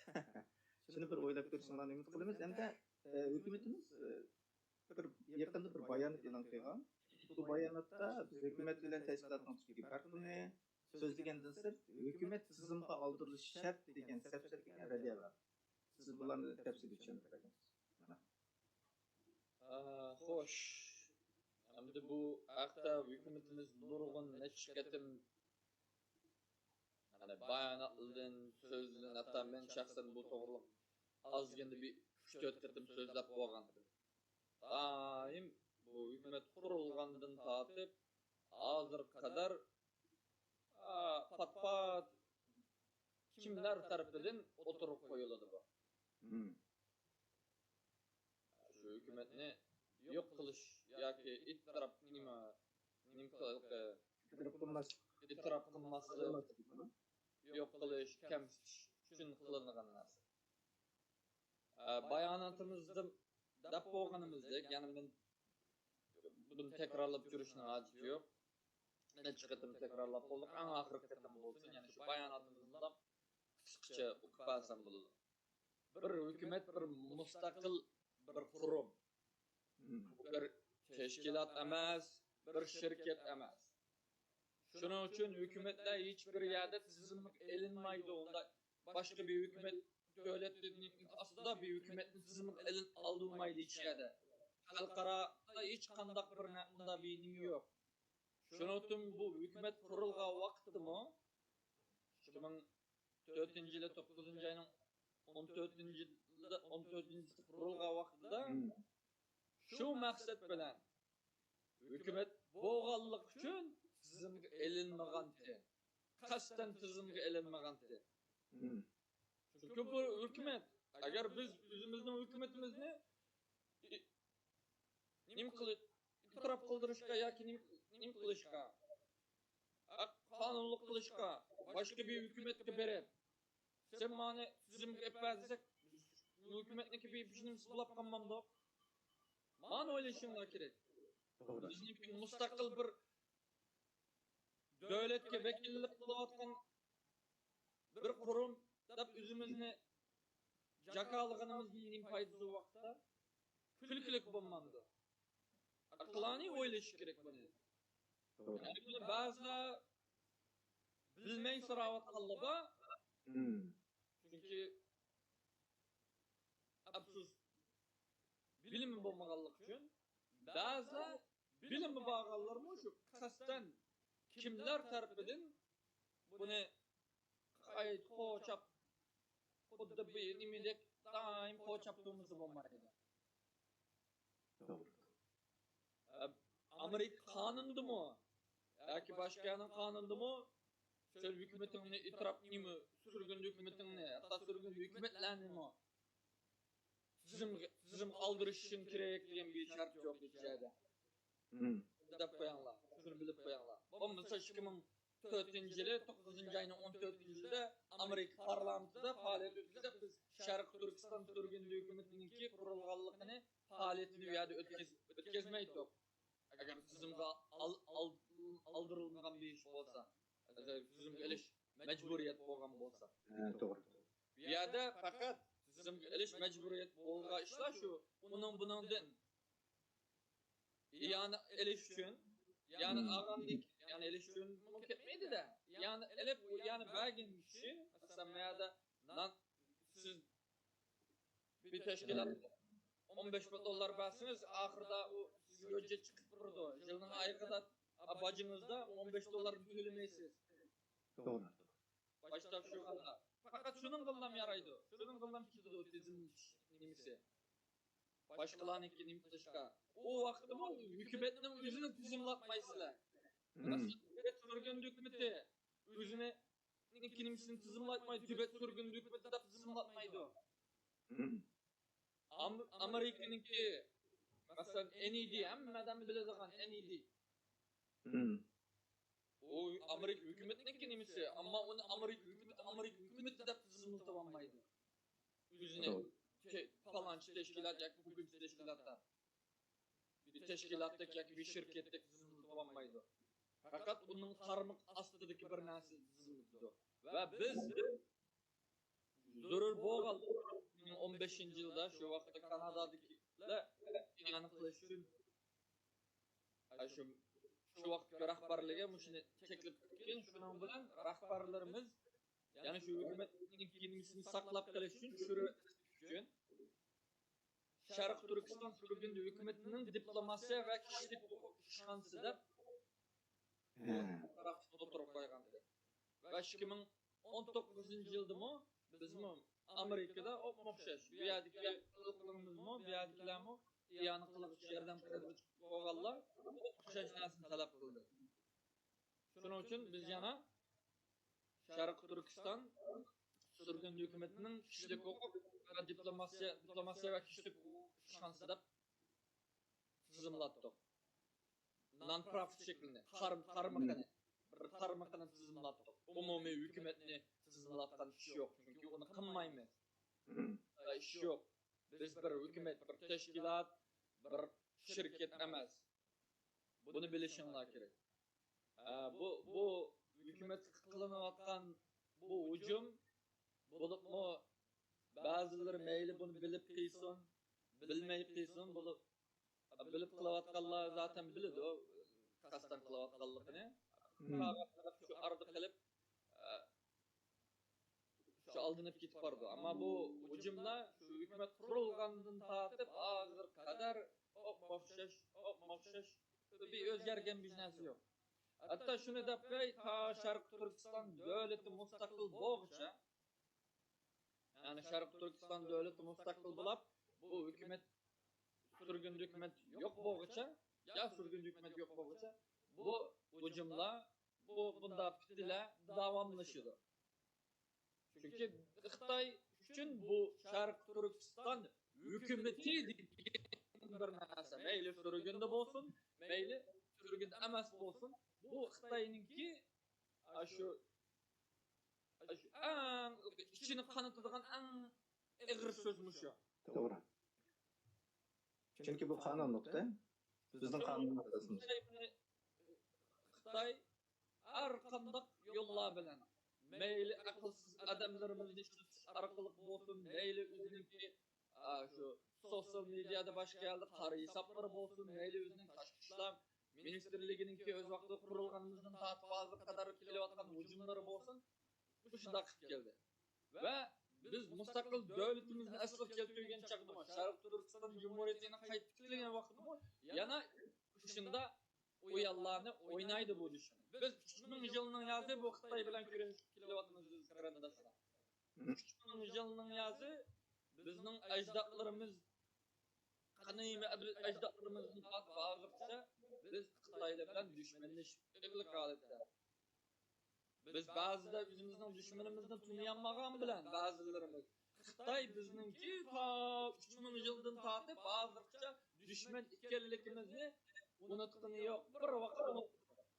شۇنى بىر ئويلاپ كۆرۈشۈڭلارنى ئۈمىد قىلىمىز. ھەمدە، ئە، ھۆكۈمىتىمىز، ئە، بىر يېقىندا بىر بايانات ئېلان قىلغان. بۇ باياناتتا بىز ھۆكۈمەت بىلەن تەشكىلاتنىڭ تۈپكى پەرقىنى سۆزلىگەندىن سىرت، ھۆكۈمەت تىزىمغا ئالدۇرۇلۇشى شەرت دېگەن سەپسەتە كەلگەن رەددىيە بار. سىز بۇلارنى تەپسىلىي چۈشەندۈرۈپ بەرگەنسىز. ئە، خوش. ئەمدى بۇ ھەقتە ھۆكۈمىتىمىز نۇرغۇن نەچچە قېتىم، يەنى باياناتلىرىدىن، سۆزلىرىدىن، ھەتتا مەن شەخسەن بۇ توغرىلىق ئازغىنە بىر ئۈچ تۆت قېتىم سۆزلەپ بولغان. دائىم بۇ ھۆكۈمەت قۇرۇلغاندىن تارتىپ ھازىرغا قەدەر، ئا، پات-پات كىملەر تەرىپىدىن ئوتتۇرىغا قويۇلىدۇ بۇ؟ مم. شۇ ھۆكۈمەتنى يوق قىلىش ياكى ئېتىراپ، نېمە، نېمە قىلىقى، ئېتىراپ قىلماسلىق. ئېتىراپ قىلماسلىق، يوق قىلىش، كەمسىتىش ئۈچۈن قىلىنغان نەرسە. ئە، باياناتىمىزدا دەپ بولغىنىمىزدەك، يەنە مەن بۇنى تەكرارلاپ يۈرۈشنىڭ ھاجىتى يوق. نەچچە قېتىم تەكرارلاپ بولدۇق، ئەڭ ئاخىرقى قېتىم بولسۇن، يەنە شۇ باياناتىمىزنى قىسقىچە ئوقۇپ بەرسەم بولىدۇ. بىر ھۆكۈمەت، بىر مۇستەقىل بىر قۇرۇم. مم. بىر تەشكىلات ئەمەس، بىر شىركەت ئەمەس. شۇنىڭ ئۈچۈن ھۆكۈمەتلەر ھېچ بىر يەردە تىزىمغا ئېلىنمايدۇ. ئۇنداق باشقا بىر ھۆكۈمەت، دۆلەتنىڭ ئاستىدا بىر ھۆكۈمەتنى تىزىمغا ئېلىن-، ئالدۇرمايدۇ ھېچ يەردە. خەلقئارادا ھېچ قانداق بىر نە-، ئۇنداق بىر نېمە يوق. شۇنىڭ ئۈچۈن بۇ ھۆكۈمەت قۇرۇلغان ۋاقىتتىمۇ، ئىككى مىڭ تۆتىنچى يىلى، توققۇزىنچى ئاينىڭ ئون تۆتىنچى يىلىدا، ئون تۆتىنچى قۇرۇلغان ۋاقتىدا، مم، شۇ مەقسەت بىلەن ھۆكۈمەت بولغانلىقى ئۈچۈن تىزىمغا ئېلىنمىغانتى. قەستەن تىزىمغا ئېلىنمىغانتى. مم. چۈنكى بۇ ھۆكۈمەت، ئەگەر بىز ئۆزىمىزنىڭ ھۆكۈمىتىمىزنى نېمە قىلىش، ئېتىراپ قىلدۇرۇشقا ياكى نېمە، نېمە قىلىشقا، ھەق قانۇنلۇق قىلىشقا باشقا بىر ھۆكۈمەتكە بېرىپ، سەن مانا تىزىمگە ئېلىپ بەر دېسەك، ھۆكۈمەتنىڭكى بىر بىزنى سىلاپ قالمامدۇق؟ مانا ئويلىشىڭلار كېرەك. توغرا. بىزنىڭكى مۇستەقىل بىر دۆلەتكە ۋەكىللىك قىلىۋاتقان بىر قۇرۇم دەپ ئۆزىمىزنى جاكارلىغىنىمىزنىڭ نېمە پايدىسى بار ۋاقىتتا؟ كۈلكىلىك بولمامدۇ؟ ئەقلانىي ئويلىشىش كېرەك بۇنى. توغرا. يەنى بۇنى بەزىلەر بىلمەي سوراۋاتقانلار بار. مم. چۈنكى ئەپسۇس، بىلىمى بولمىغانلىقى ئۈچۈن بەزىلەر، بىلىمى بارغانلارمۇ شۇ قەستەن كىملەر تەرىپىدىن بۇنى قايتا قوچاپ، خۇددى بىر نېمىدەك دائىم قوچاپ تۇرمىسا بولمايدۇ. توغرا. ئە، ئامېرىكا قانۇنىدىمۇ ياكى باشقا يەرنىڭ قانۇنىدىمۇ سەن ھۆكۈمىتىڭنى ئېتىراپ، نېمە، سۈرگۈن ھۆكۈمىتىڭنى، ھەتتا سۈرگۈن ھۆكۈمەتلەرنىمۇ تىزىمغا، تىزىمغا ئالدۇرۇشۇڭ كېرەك دېگەن بىر شەرت يوق ھېچ يەردە. مم. دەپ قويۇڭلار، شۇنى بىلىپ قويۇڭلار. بولمىسا ئىككى مىڭ تۆتىنچى يىلى، توققۇزىنچى ئاينىڭ ئون تۆتىنچى يىلىدە ئامېرىكا پارلامېنتىدا پائالىيەت ئۆتكۈزۈپ، بىز شەرقىي تۈركىستان سۈرگۈندە ھۆكۈمىتىنىڭكى قۇرۇلغانلىقىنى، پائالىيىتىنى ئۇ يەردە ئۆتكۈز-، ئۆتكۈزمەيتتۇق. ئەگەر تىزىمغا ئال-، ئال-، ئالدۇرۇلمىغان بىر ئىش بولسا، ئەگەر تىزىمغا ئېلىش مەجبۇرىيەت بولغان بولسا. ھە، توغرا. بۇ يەردە پەقەت تىزىمغا ئېلىش مەجبۇرىيەت بولغان ئىشلار شۇ، ئۇنىڭ بۇنىڭدىن ئىئانە ئېلىش ئۈچۈن، ئىئانە ئالغاندىن كېيىن، ئىئانە ئېلىش ئۈچۈن كەتمەيدۇ-دە. ئىئانە ئېلىپ، ئۇ ئىئانە بەرگەن كىشى، مەسىلەن، ما يەردە نان، سىز بىر تەشكىلات ئون بەش مىڭ دوللار بەرسىڭىز، ئاخىرىدا ئۇ سىزگە ھۆججەت چىقىپ تۇرىدۇ. يىلنىڭ ئاخىرىدا باجىڭىزدا ئون بەش دوللارنى تۆلىمەيسىز. توغرا. باش تاپشۇرغاندا. پەقەت شۇنىڭغىلا يارايدۇ. شۇنىڭغىلا كېتىدۇ تىزىم نېمىسى. باشقىلارنىڭكى نېمە قىلىشقا. ئۇ ۋاقىتتىمۇ ھۆكۈمەتنىڭ ئۆزىنى تىزىملاتمايسىلەر. مەسىلەن، سۈرگۈندە ھۆكۈمىتى ئۆزىنىڭكى نېمىسىنى تىزىملاتمايدۇ، تىبەت سۈرگۈندە ھۆكۈمىتى دەپ تىزىملاتمايدۇ. ئام-، ئامېرىكىنىڭكى، مەسىلەن، ئېن ئى دى، ھەممە ئادەم بىلىدىغان ئېن ئى دى. ئۇ ئامېرىكا ھۆكۈمىتىنىڭكى نېمىسى، ئەمما ئۇنى ئامېرىكا ھۆكۈمىتى، ئامېرىكا ھۆكۈمىتى دەپ تىزىملىتىۋالمايدۇ. ئۆزىنى توغرا. تە-، پالانچى تەشكىلات ياكى بۈگۈنچى تەشكىلات دەپ. بىر تەشكىلاتتەك ياكى بىر شىركەتتەك تىزىملىتىۋالمايدۇ. پەقەت ئۇنىڭ قارمىقى ئاستىدىكى بىر نەرسە تىزىملىتىدۇ. ۋە بىز زۆرۈر بولغان ئون بەشىنچى يىلدا شۇ ۋاقىتتا كانادادىكىلەر ئىئانە قىلىش ئۈچۈن، ئە، شۇ، شۇ ۋاقىتقى رەھبەرلىكى مۇشۇنى تەكلىپ قىلغان. شۇنىڭ بىلەن رەھبەرلىرىمىز، يەنى شۇ ھۆكۈمەتنىڭ كېلىمىسىنى ساقلاپ قېلىش ئۈچۈن، چۈشۈرۈۋېتىش ئۈچۈن شەرقىي تۈركىستان سۈرگۈندە ھۆكۈمىتىنىڭ دىپلوماتىيە ۋە كىشىلىك ھوقۇق ئىشخانىسى دەپ ھە. ئوتتۇرىغا قويغان ئىدى. ۋە ئىككى مىڭ ئون توققۇزىنچى يىلدىمۇ بىزمۇ ئامېرىكىدا ئوخشاش، بۇ يەردىكى خەلقلىرىمىزمۇ، بۇ يەردىكىلەرمۇ ئىئانە قىلىش، ياردەم قىلىش بولغانلار ئوخشاش نەرسىنى تەلەپ قىلدى. شۇنىڭ ئۈچۈن بىز يەنە شەرقىي تۈركىستان سۈرگۈن ھۆكۈمىتىنىڭ كىشىلىك ھوقۇق ۋە دىپلوماتىيە، دىپلوماتىيە ۋە كىشىلىك ھوقۇق ئىشخانىسى دەپ تىزىملاتتۇق. نان پراف شەكلىنى، قار-، قارمىقىنى، بىر قارمىقىنى تىزىملاتتۇق. ئومۇمىي ھۆكۈمەتنى تىزىملاتقان ئىش يوق، چۈنكى ئۇنى قىلمايمىز. ئىش يوق. بىز بىر ھۆكۈمەت، بىر تەشكىلات، بىر شىركەت ئەمەس. بۇنى بىلىشىڭلار كېرەك. ئە، بۇ، بۇ ھۆكۈمەتكە قىلىنىۋاتقان بۇ ھۇجۇم، بولۇپمۇ بەزىلىرى مەيلى بۇنى بىلىپ قىلسۇن، بىلمەي قىلسۇن، بولۇپ، بىلىپ قىلىۋاتقانلار زاتەن بىلىدۇ، قەستەن قىلىۋاتقانلىقىنى. مم. شۇ ئارىدا قېلىپ، ئە، شۇ ئالدىنىپ كېتىپ بارىدۇ. ئەمما بۇ ھۇجۇملار شۇ ھۆكۈمەت قۇرۇلغاندىن تارتىپ ھازىرغا قەدەر ئوخشاش، ئوخشاش، بىر ئۆزگەرگەن بىر نەرسە يوق. ھەتتا شۇنى دەپ قوياي، تا شەرقىي تۈركىستان دۆلىتى مۇستەقىل بولغۇچە، يەنى شەرقىي تۈركىستان دۆلىتى مۇستەقىل بولۇپ، بۇ ھۆكۈمەت، سۈرگۈندە ھۆكۈمەت يوق بولغۇچە، يا سۈرگۈندە ھۆكۈمەت يوق بولغۇچە، بۇ ھۇجۇملار، بۇ بۇنداق پىتنىلەر داۋاملىشىدۇ. چۈنكى خىتاي ئۈچۈن بۇ شەرقىي تۈركىستان ھۆكۈمىتى دېگەن بىر نەرسە، مەيلى سۈرگۈندە بولسۇن، مەيلى سۈرگۈندە ئەمەس بولسۇن، بۇ خىتاينىڭكى، ئاشۇ، ئاشۇ ئەڭ ئىچىنى قانىتىدىغان ئەڭ ئېغىر سۆز مۇشۇ. توغرا. چۈنكى بۇ قانۇنلۇق-دە. بىزنىڭ قانۇنلۇق ئەسلىمىز. خىتاي ھەر قانداق يوللار بىلەن، مەيلى ئەقىلسىز ئادەملىرىمىزنى ئىشلىتىش ئارقىلىق بولسۇن، مەيلى ئۆزىنىڭكى، ئا، شۇ سوتسىيال مېدىيادا باشقا يەردە قارا ھېسابلىرى بولسۇن، مەيلى ئۆزىنىڭ تاشقى ئىشلار مىنىستىرلىكىنىڭكى ئۆز ۋاقتىدا قۇرۇلغىنىمىزدىن تارتىپ ھازىرغا قەدەر كېلىۋاتقان ھۇجۇملىرى بولسۇن، مۇشۇنداق قىلىپ كەلدى. ۋە بىز مۇستەقىل دۆلىتىمىزنى ئەسلىگە كەلتۈرگەن چاغدىمۇ، شەرقىي تۈركىستان جۇمھۇرىيىتىنى قايتا تىكلىگەن ۋاقتىمۇ يەنە شۇنداق ئويۇنلارنى ئوينايدۇ بۇ دۈشمەن. بىز ئۈچ مىڭ يىلنىڭ يازى بۇ خىتاي بىلەن كۈرەشكە كېلىۋاتىمىز بىز، قېرىنداشلار. ئۈچ مىڭ يىلنىڭ يازى بىزنىڭ ئەجدادلىرىمىز، قەدىمىي ئەجدادلىرىمىزدىن تارتىپ ھازىرغىچە بىز خىتايلار بىلەن دۈشمەنلىشىپ ئىللىق ھالەتتە. بىز بەزىدە ئۆزىمىزنىڭ دۈشمىنىمىزنى تونۇيالمىغان بىلەن بەزىلىرىمىز خىتاي بىزنىڭكى تا ئۈچ مىڭ يىلدىن تارتىپ ھازىرغىچە دۈشمەن ئىكەنلىكىمىزنى ئۇنتقىنى يوق، بىر ۋاقىت ئۇنتقىنى يوق.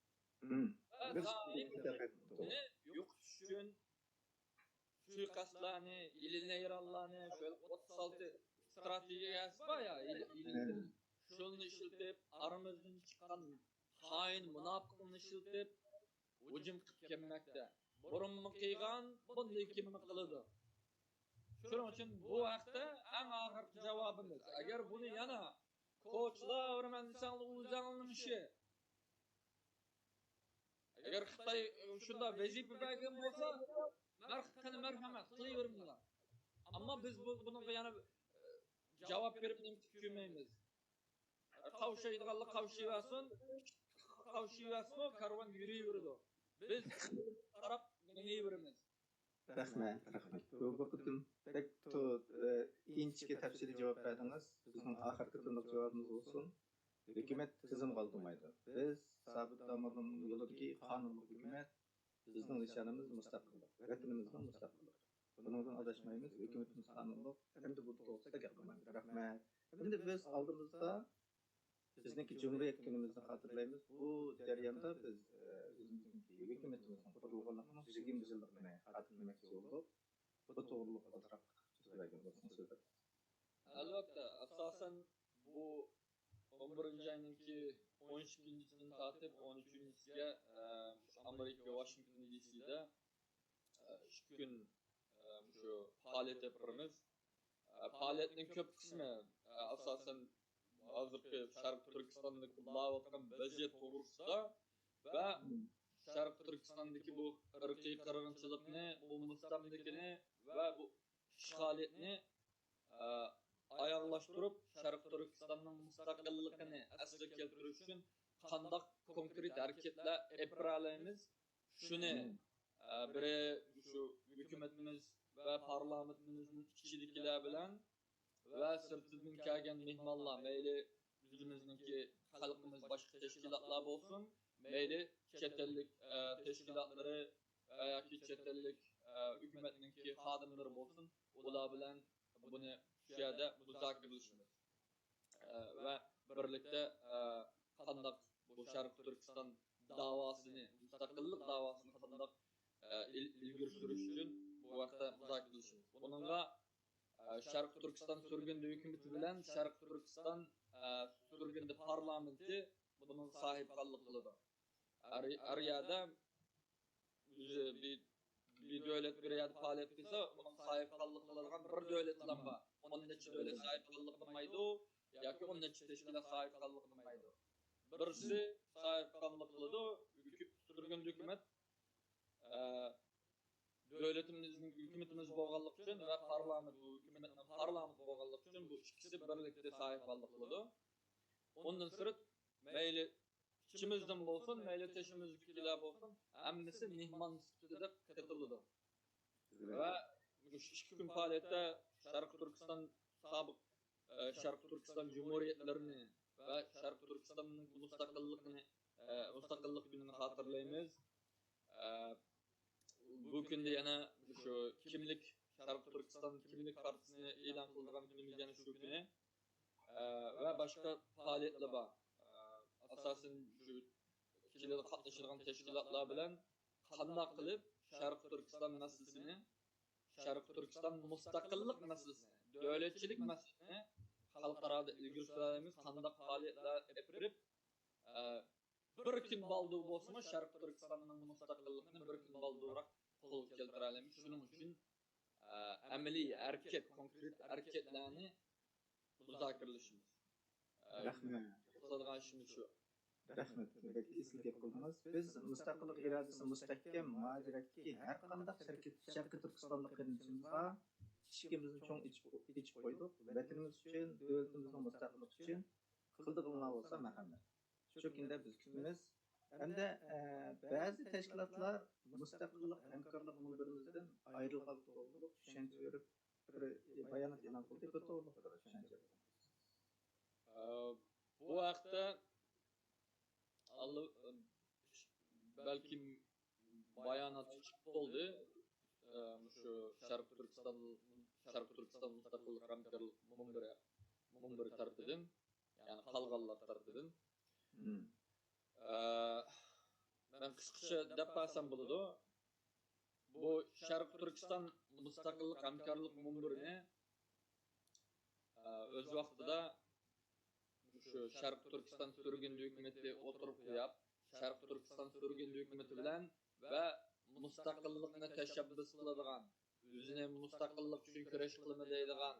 مم. ۋە بىز دائىم بۇنى يوقىتىش ئۈچۈن سۇيىقەستلەرنى، ھىيلە-نەيرانلارنى، شۇ ئوتتۇز ئالتە ئىستراتېگىيەسى بار يا، ھىيلە-، ھىيلە-، شۇنى ئىشلىتىپ، ئارىمىزدىن چىققان خائىن مۇناپىقنى ئىشلىتىپ، ھۇجۇم قىلىپ كەلمەكتە. بۇرۇنمۇ قىلغان، بۇندىن كېيىنمۇ قىلىدۇ. شۇنىڭ ئۈچۈن بۇ ھەقتە ئەڭ ئاخىرقى جاۋابىمىز، ئەگەر بۇنى يەنە كوچىلار ھۆرمەتلىسەڭلار، ئۆزۈڭلارنىڭ ئىشى. ئەگەر خىتاي شۇنداق ۋەزىپە بەرگەن بولسا، مەر-، قېنى مەرھەمەت قىلىۋېرىڭلار. ئەمما بىز بۇ، بۇنىڭغا يەنە، ئە، جاۋاب بېرىپ نېمە كۆرمەيمىز. قاۋشايدىغانلار قاۋشىيىۋەرسۇن، قاۋشىيىۋەرسىمۇ كارۋان يۈرۈۋېرىدۇ. بىز قاراپ مېڭىۋېرىمىز. رەھمەت، رەھمەت. بۇ، بۇ قېتىم بەك تو-، ئە، ئىنچىكە تەپسىلىي جاۋاب بەردىڭىز. بىزنىڭ ئاخىرقى قېتىملىق جاۋابىمىز بولسۇن. ھۆكۈمەت تىزىمغا ئالدىمايدۇ. بىز سابىت داموللامنىڭ يولىدىكى قانۇنلۇق ھۆكۈمەت. بىزنىڭ نىشانىمىز مۇستەقىللىق، ۋەتىنىمىزنىڭ مۇستەقىللىقى. بۇنىڭدىن ئاداشمايمىز، ھۆكۈمىتىمىز قانۇنلۇق. ئەمدى بۇ توغرىسىدا گەپ قىلمايمىز. رەھمەت. ئەمدى بىز ئالدىمىزدا بىزنىڭكى جۇمھۇرىيەت كۈنىمىزنى خاتىرىلەيمىز. بۇ جەرياندا بىز، ئە، ئۆزىمىزنىڭكى ھۆكۈمىتىمىزنىڭ قۇرۇلغانلىقىنىڭ يىگىرمە يىللىقىنى خاتىرىلىمەكچى بولدۇق. بۇ توغرۇلۇق ئازراق سۆزلەيدىغان بولسىڭىز سۆزلەپ. ئەلۋەتتە، ئاساسەن بۇ ئون بىرىنچى ئاينىڭكى ئون ئىككىنچىسىدىن تارتىپ ئون ئۈچىنچىسىگە، ئە، ئامېرىكا ۋاشىنگتون دى سىدا، ئە، ئىككى كۈن، ئە، شۇ پائالىيەت ئېلىپ بېرىمىز. ئە، پائالىيەتنىڭ كۆپ قىسمى، ئە، ئاساسەن ھازىرقى شەرقىي تۈركىستاندا بولۇۋاتقان ۋەزىيەت توغرىسىدا ۋە شەرقىي تۈركىستاندىكى بۇ ئىرقىي قىرغىنچىلىقنى، بۇ مۇستەملىكىنى ۋە بۇ ئىشغالىيەتنى، ئە، ئاياغلاشتۇرۇپ، شەرقىي تۈركىستاننىڭ مۇستەقىللىقىنى ئەسلىگە كەلتۈرۈش ئۈچۈن قانداق كونكرېت ھەرىكەتلەر ئېلىپ بېرەلەيمىز؟ شۇنى، ئە، بىرى شۇ ھۆكۈمىتىمىز ۋە پارلامېنتىمىزنىڭ ئىچىدىكىلەر بىلەن ۋە سىرتىدىن كەلگەن مېھمانلار، مەيلى ئۆزىمىزنىڭكى خەلقىمىز باشقا تەشكىلاتلار بولسۇن، مەيلى چەت ئەللىك، ئە، تەشكىلاتلىرى ۋە ياكى چەت ئەللىك، ئە، ھۆكۈمەتنىڭكى خادىملىرى بولسۇن، ئۇلار بىلەن بۇنى شۇ يەردە مۇزاكىرىلىشىمىز. ئە، ۋە بىرلىكتە، ئە، قانداق بۇ شەرقىي تۈركىستان داۋاسىنى، مۇستەقىللىق داۋاسىنى قانداق، ئە، ئىل-، ئىلگىرى سۈرۈش ئۈچۈن بۇ ھەقتە مۇزاكىرىلىشىمىز. بۇنىڭغا، ئە، شەرقىي تۈركىستان سۈرگۈندە ھۆكۈمىتى بىلەن شەرقىي تۈركىستان، ئە، سۈرگۈندە پارلامېنتى بۇنىڭغا ساھىبخانلىق قىلىدۇ. ھەر، ھەر يەردە ئۆزى بىر، بىر دۆلەت بىر يەردە پائالىيەت قىلسا، ئۇنىڭ ساھىبخانلىق قىلىدىغان بىر دۆلەتلا بار. ئون نەچچە دۆلەت ساھىبخانلىق قىلمايدۇ ياكى ئون نەچچە تەشكىلات ساھىبخانلىق قىلمايدۇ. بىرسى ساھىبخانلىق قىلىدۇ، ھۆكۈ-، سۈرگۈندە ھۆكۈمەت، ئە، دۆلىتىمىزنىڭ ھۆكۈمىتىمىز بولغانلىقى ئۈچۈن ۋە پارلامېنت، بۇ ھۆكۈمەتنىڭ پارلامېنتى بولغانلىقى ئۈچۈن بۇ ئىككىسى بىرلىكتە ساھىبخانلىق قىلىدۇ. ئۇندىن سىرت، مەيلى ئىچىمىزدىن بولسۇن، مەيلى تېشىمىزدىكىلەر بولسۇن، ھەممىسى مېھمان سۈپىتىدە قېتىلىدۇ. ۋە مۇشۇ ئىككى كۈن پائالىيەتتە شەرقىي تۈركىستان سابىق، ئە، شەرقىي تۈركىستان جۇمھۇرىيەتلىرىنى ۋە شەرقىي تۈركىستاننىڭ مۇستەقىللىقىنى، ئە، مۇستەقىللىق كۈنىنى خاتىرىلەيمىز. ئە، بۇ كۈندە يەنە شۇ كىملىك، شەرقىي تۈركىستان كىملىك كارتىسىنى ئېلان قىلىدىغان كۈنىمىز يەنە شۇ كۈنى. ئە، ۋە باشقا پائالىيەتلەر بار. ئە، ئاساسەن شۇ كېلىدىغان، قاتنىشىدىغان تەشكىلاتلار بىلەن قانداق قىلىپ شەرقىي تۈركىستان مەسىلىسىنى، شەرقىي تۈركىستان مۇستەقىللىق مەسىلىسىنى، دۆلەتچىلىك مەسىلىسىنى خەلقئارادا ئىلگىرى سۈرەلەيمىز، قانداق پائالىيەتلەر ئېلىپ بېرىپ، ئە، بىر كۈن بالدۇر بولسىمۇ، شەرقىي تۈركىستاننىڭ مۇستەقىللىقىنى بىر كۈن بالدۇرراق قولغا كەلتۈرەلەيمىز. شۇنىڭ ئۈچۈن، ئە، ئەمەلىي ھەرىكەت، كونكرېت ھەرىكەتلەرنى مۇزاكىرىلىشىمىز. ئە، رەھمەت. توختالغان ئىشىمىز شۇ. رەھمەت. بەك ئېسىل گەپ قىلدىڭىز. بىز مۇستەقىللىق ئىرادىسى مۇستەھكەم مۇھاجىرەتتىكى ھەر قانداق شەرقىي، شەرقىي تۈركىستانلىق قېرىندىشىمىزغا ئىشىكىمىزنى چوڭ ئېچىپ، ئېچىپ قويدۇق. ۋەتىنىمىز ئۈچۈن، دۆلىتىمىزنىڭ مۇستەقىللىقى ئۈچۈن قىلىدىغىنىڭلار بولسا مەرھەمەت. شۇ كۈندە بىز كۈتىمىز. ھەمدە، ئە، بەزى تەشكىلاتلار مۇستەقىللىق ھەمكارلىق مۇنبىرىمىزدىن ئايرىلغانلىقى توغرۇلۇق چۈشەنچە بېرىپ، بىر بايانات ئېلان قىلدى. بۇ توغرۇلۇق بىر چۈشەنچە بېرىڭىز. ئە، بۇ ھەقتە ئاللا-، بەلكىم بايانات چىقىپ بولدى. ئە، مۇشۇ شەرقىي تۈركىستان، شەرقىي تۈركىستان مۇستەقىللىق ھەمكارلىق مۇنبىرى، مۇنبىرى تەرىپىدىن، يەنى قالغانلار تەرىپىدىن. مم. ئە، مەن قىسقىچە دەپ بەرسەم بولىدۇ. بۇ شەرقىي تۈركىستان مۇستەقىللىق ھەمكارلىق مۇنبىرىنى، ئە، ئۆز ۋاقتىدا شۇ شەرقىي تۈركىستان سۈرگۈندە ھۆكۈمىتى ئوتتۇرىغا قويۇپ، شەرقىي تۈركىستان سۈرگۈندە ھۆكۈمىتى بىلەن ۋە مۇستەقىللىقنى تەشەببۇس قىلىدىغان، ئۆزىنى مۇستەقىللىق ئۈچۈن كۈرەش قىلىمەن دەيدىغان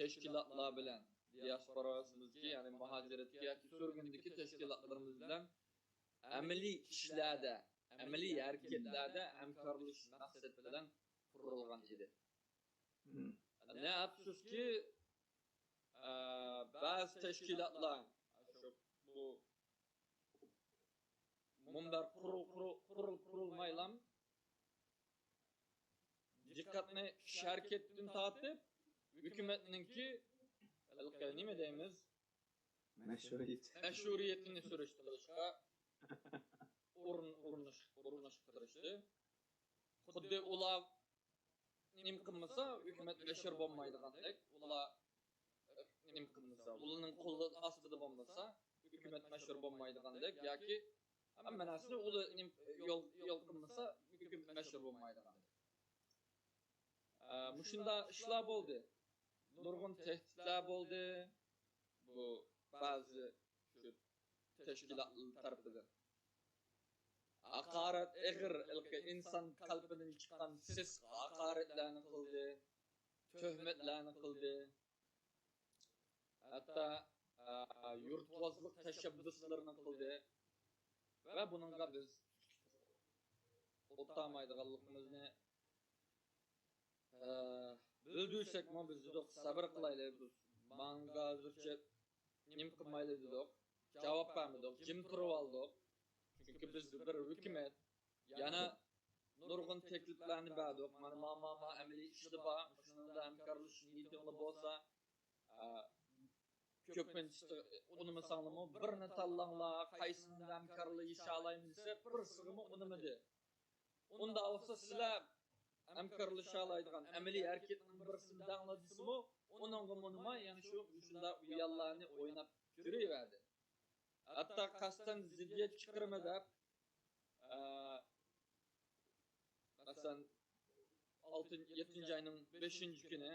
تەشكىلاتلار بىلەن، دىياسپورامىزدىكى، يەنى مۇھاجىرەتتىكى ياكى سۈرگۈندىكى تەشكىلاتلىرىمىز بىلەن ئەمەلىي ئىشلاردا، ئەمەلىي ھەرىكەتلەردە ھەمكارلىشىش مەقسەت بىلەن قۇرۇلغان ئىدى. نە ئەپسۇسكى، ئە، بەزى تەشكىلاتلار شۇ بۇ مۇنبەر قۇرۇ-، قۇرۇ-، قۇرۇلۇپ قۇرۇلمايلام دىققەتنى ئىش ھەرىكەتتىن تارتىپ، ھۆكۈمەتنىڭكى ھېلىقى نېمە دەيمىز؟ مەشھۇرىيىتى. مەشھۇرىيىتىنى سۈرۈشتۈرۈشكە ئۇرۇن-، ئۇرۇنۇش-، ئۇرۇنۇشقا تىرىشتى. خۇددى ئۇلار نېمە قىلمىسا، ھۆكۈمەت مەشھۇر بولمايدىغاندەك، ئۇلار نېمە قىلمىسا، ئۇلارنىڭ قولى ئاستىدا بولمىسا، ھۆكۈمەت مەشھۇر بولمايدىغاندەك ياكى ھەممە نەرسىنى ئۇلار نېمە يول، يول قىلمىسا، ھۆكۈمەت مەشھۇر بولمايدىغاندەك. ئە، مۇشۇنداق ئىشلار بولدى. نۇرغۇن تەھدىتلەر بولدى. بۇ بەزى شۇ تەشكىلاتلار تەرىپىدىن. ھاقارەت ئېغىر، ھېلىقى ئىنسان قەلبىدىن چىققان سېسىق ھاقارەتلەرنى قىلدى، تۆھمەتلەرنى قىلدى. ھەتتا، ئە، يۇرتۋازلىق تەشەببۇسلىرىنى قىلدى ۋە بۇنىڭغا بىز ئولتۇرمايدىغانلىقىمىزنى، ئە، بىلدۈرسەكمۇ بىز دېدۇق، سەۋر قىلايلى، بىز ماڭا ھازىرچە نېمە قىلمايلى دېدۇق، جاۋاب بەرمىدۇق، جىم تۇرۇۋالدۇق. چۈنكى بىز بىر ھۆكۈمەت، يەنە نۇرغۇن تەكلىپلەرنى بەردۇق. مانا ما، ما، ما ئەمەلىي ئىشتا بار، شۇنىڭدا ھەمكارلىشىش نىيىتىڭلار بولسا، ئە، كۆپىنچىسى ئۇنىمىساڭلارمۇ بىرنى تاللاڭلار، قايسىنىڭدا ھەمكارلىشالايمىز دېسە، بىرسىگىمۇ ئۇنىمىدى. ئۇنداق بولسا سىلەر ھەمكارلىشالايدىغان ئەمەلىي ھەرىكەتنىڭ بىرسىنى دەڭلار دېسىمۇ، ئۇنىڭغىمۇ ئۇنىماي، يەنە شۇ، شۇنداق ئۇياللارنى ئويناپ يۈرۈۋەردى. ھەتتا قەستەن زىددىيەت چىقىرىمەن دەپ، ئە، مەسىلەن، ئالتىنچى، يەتتىنچى ئاينىڭ بەشىنچى كۈنى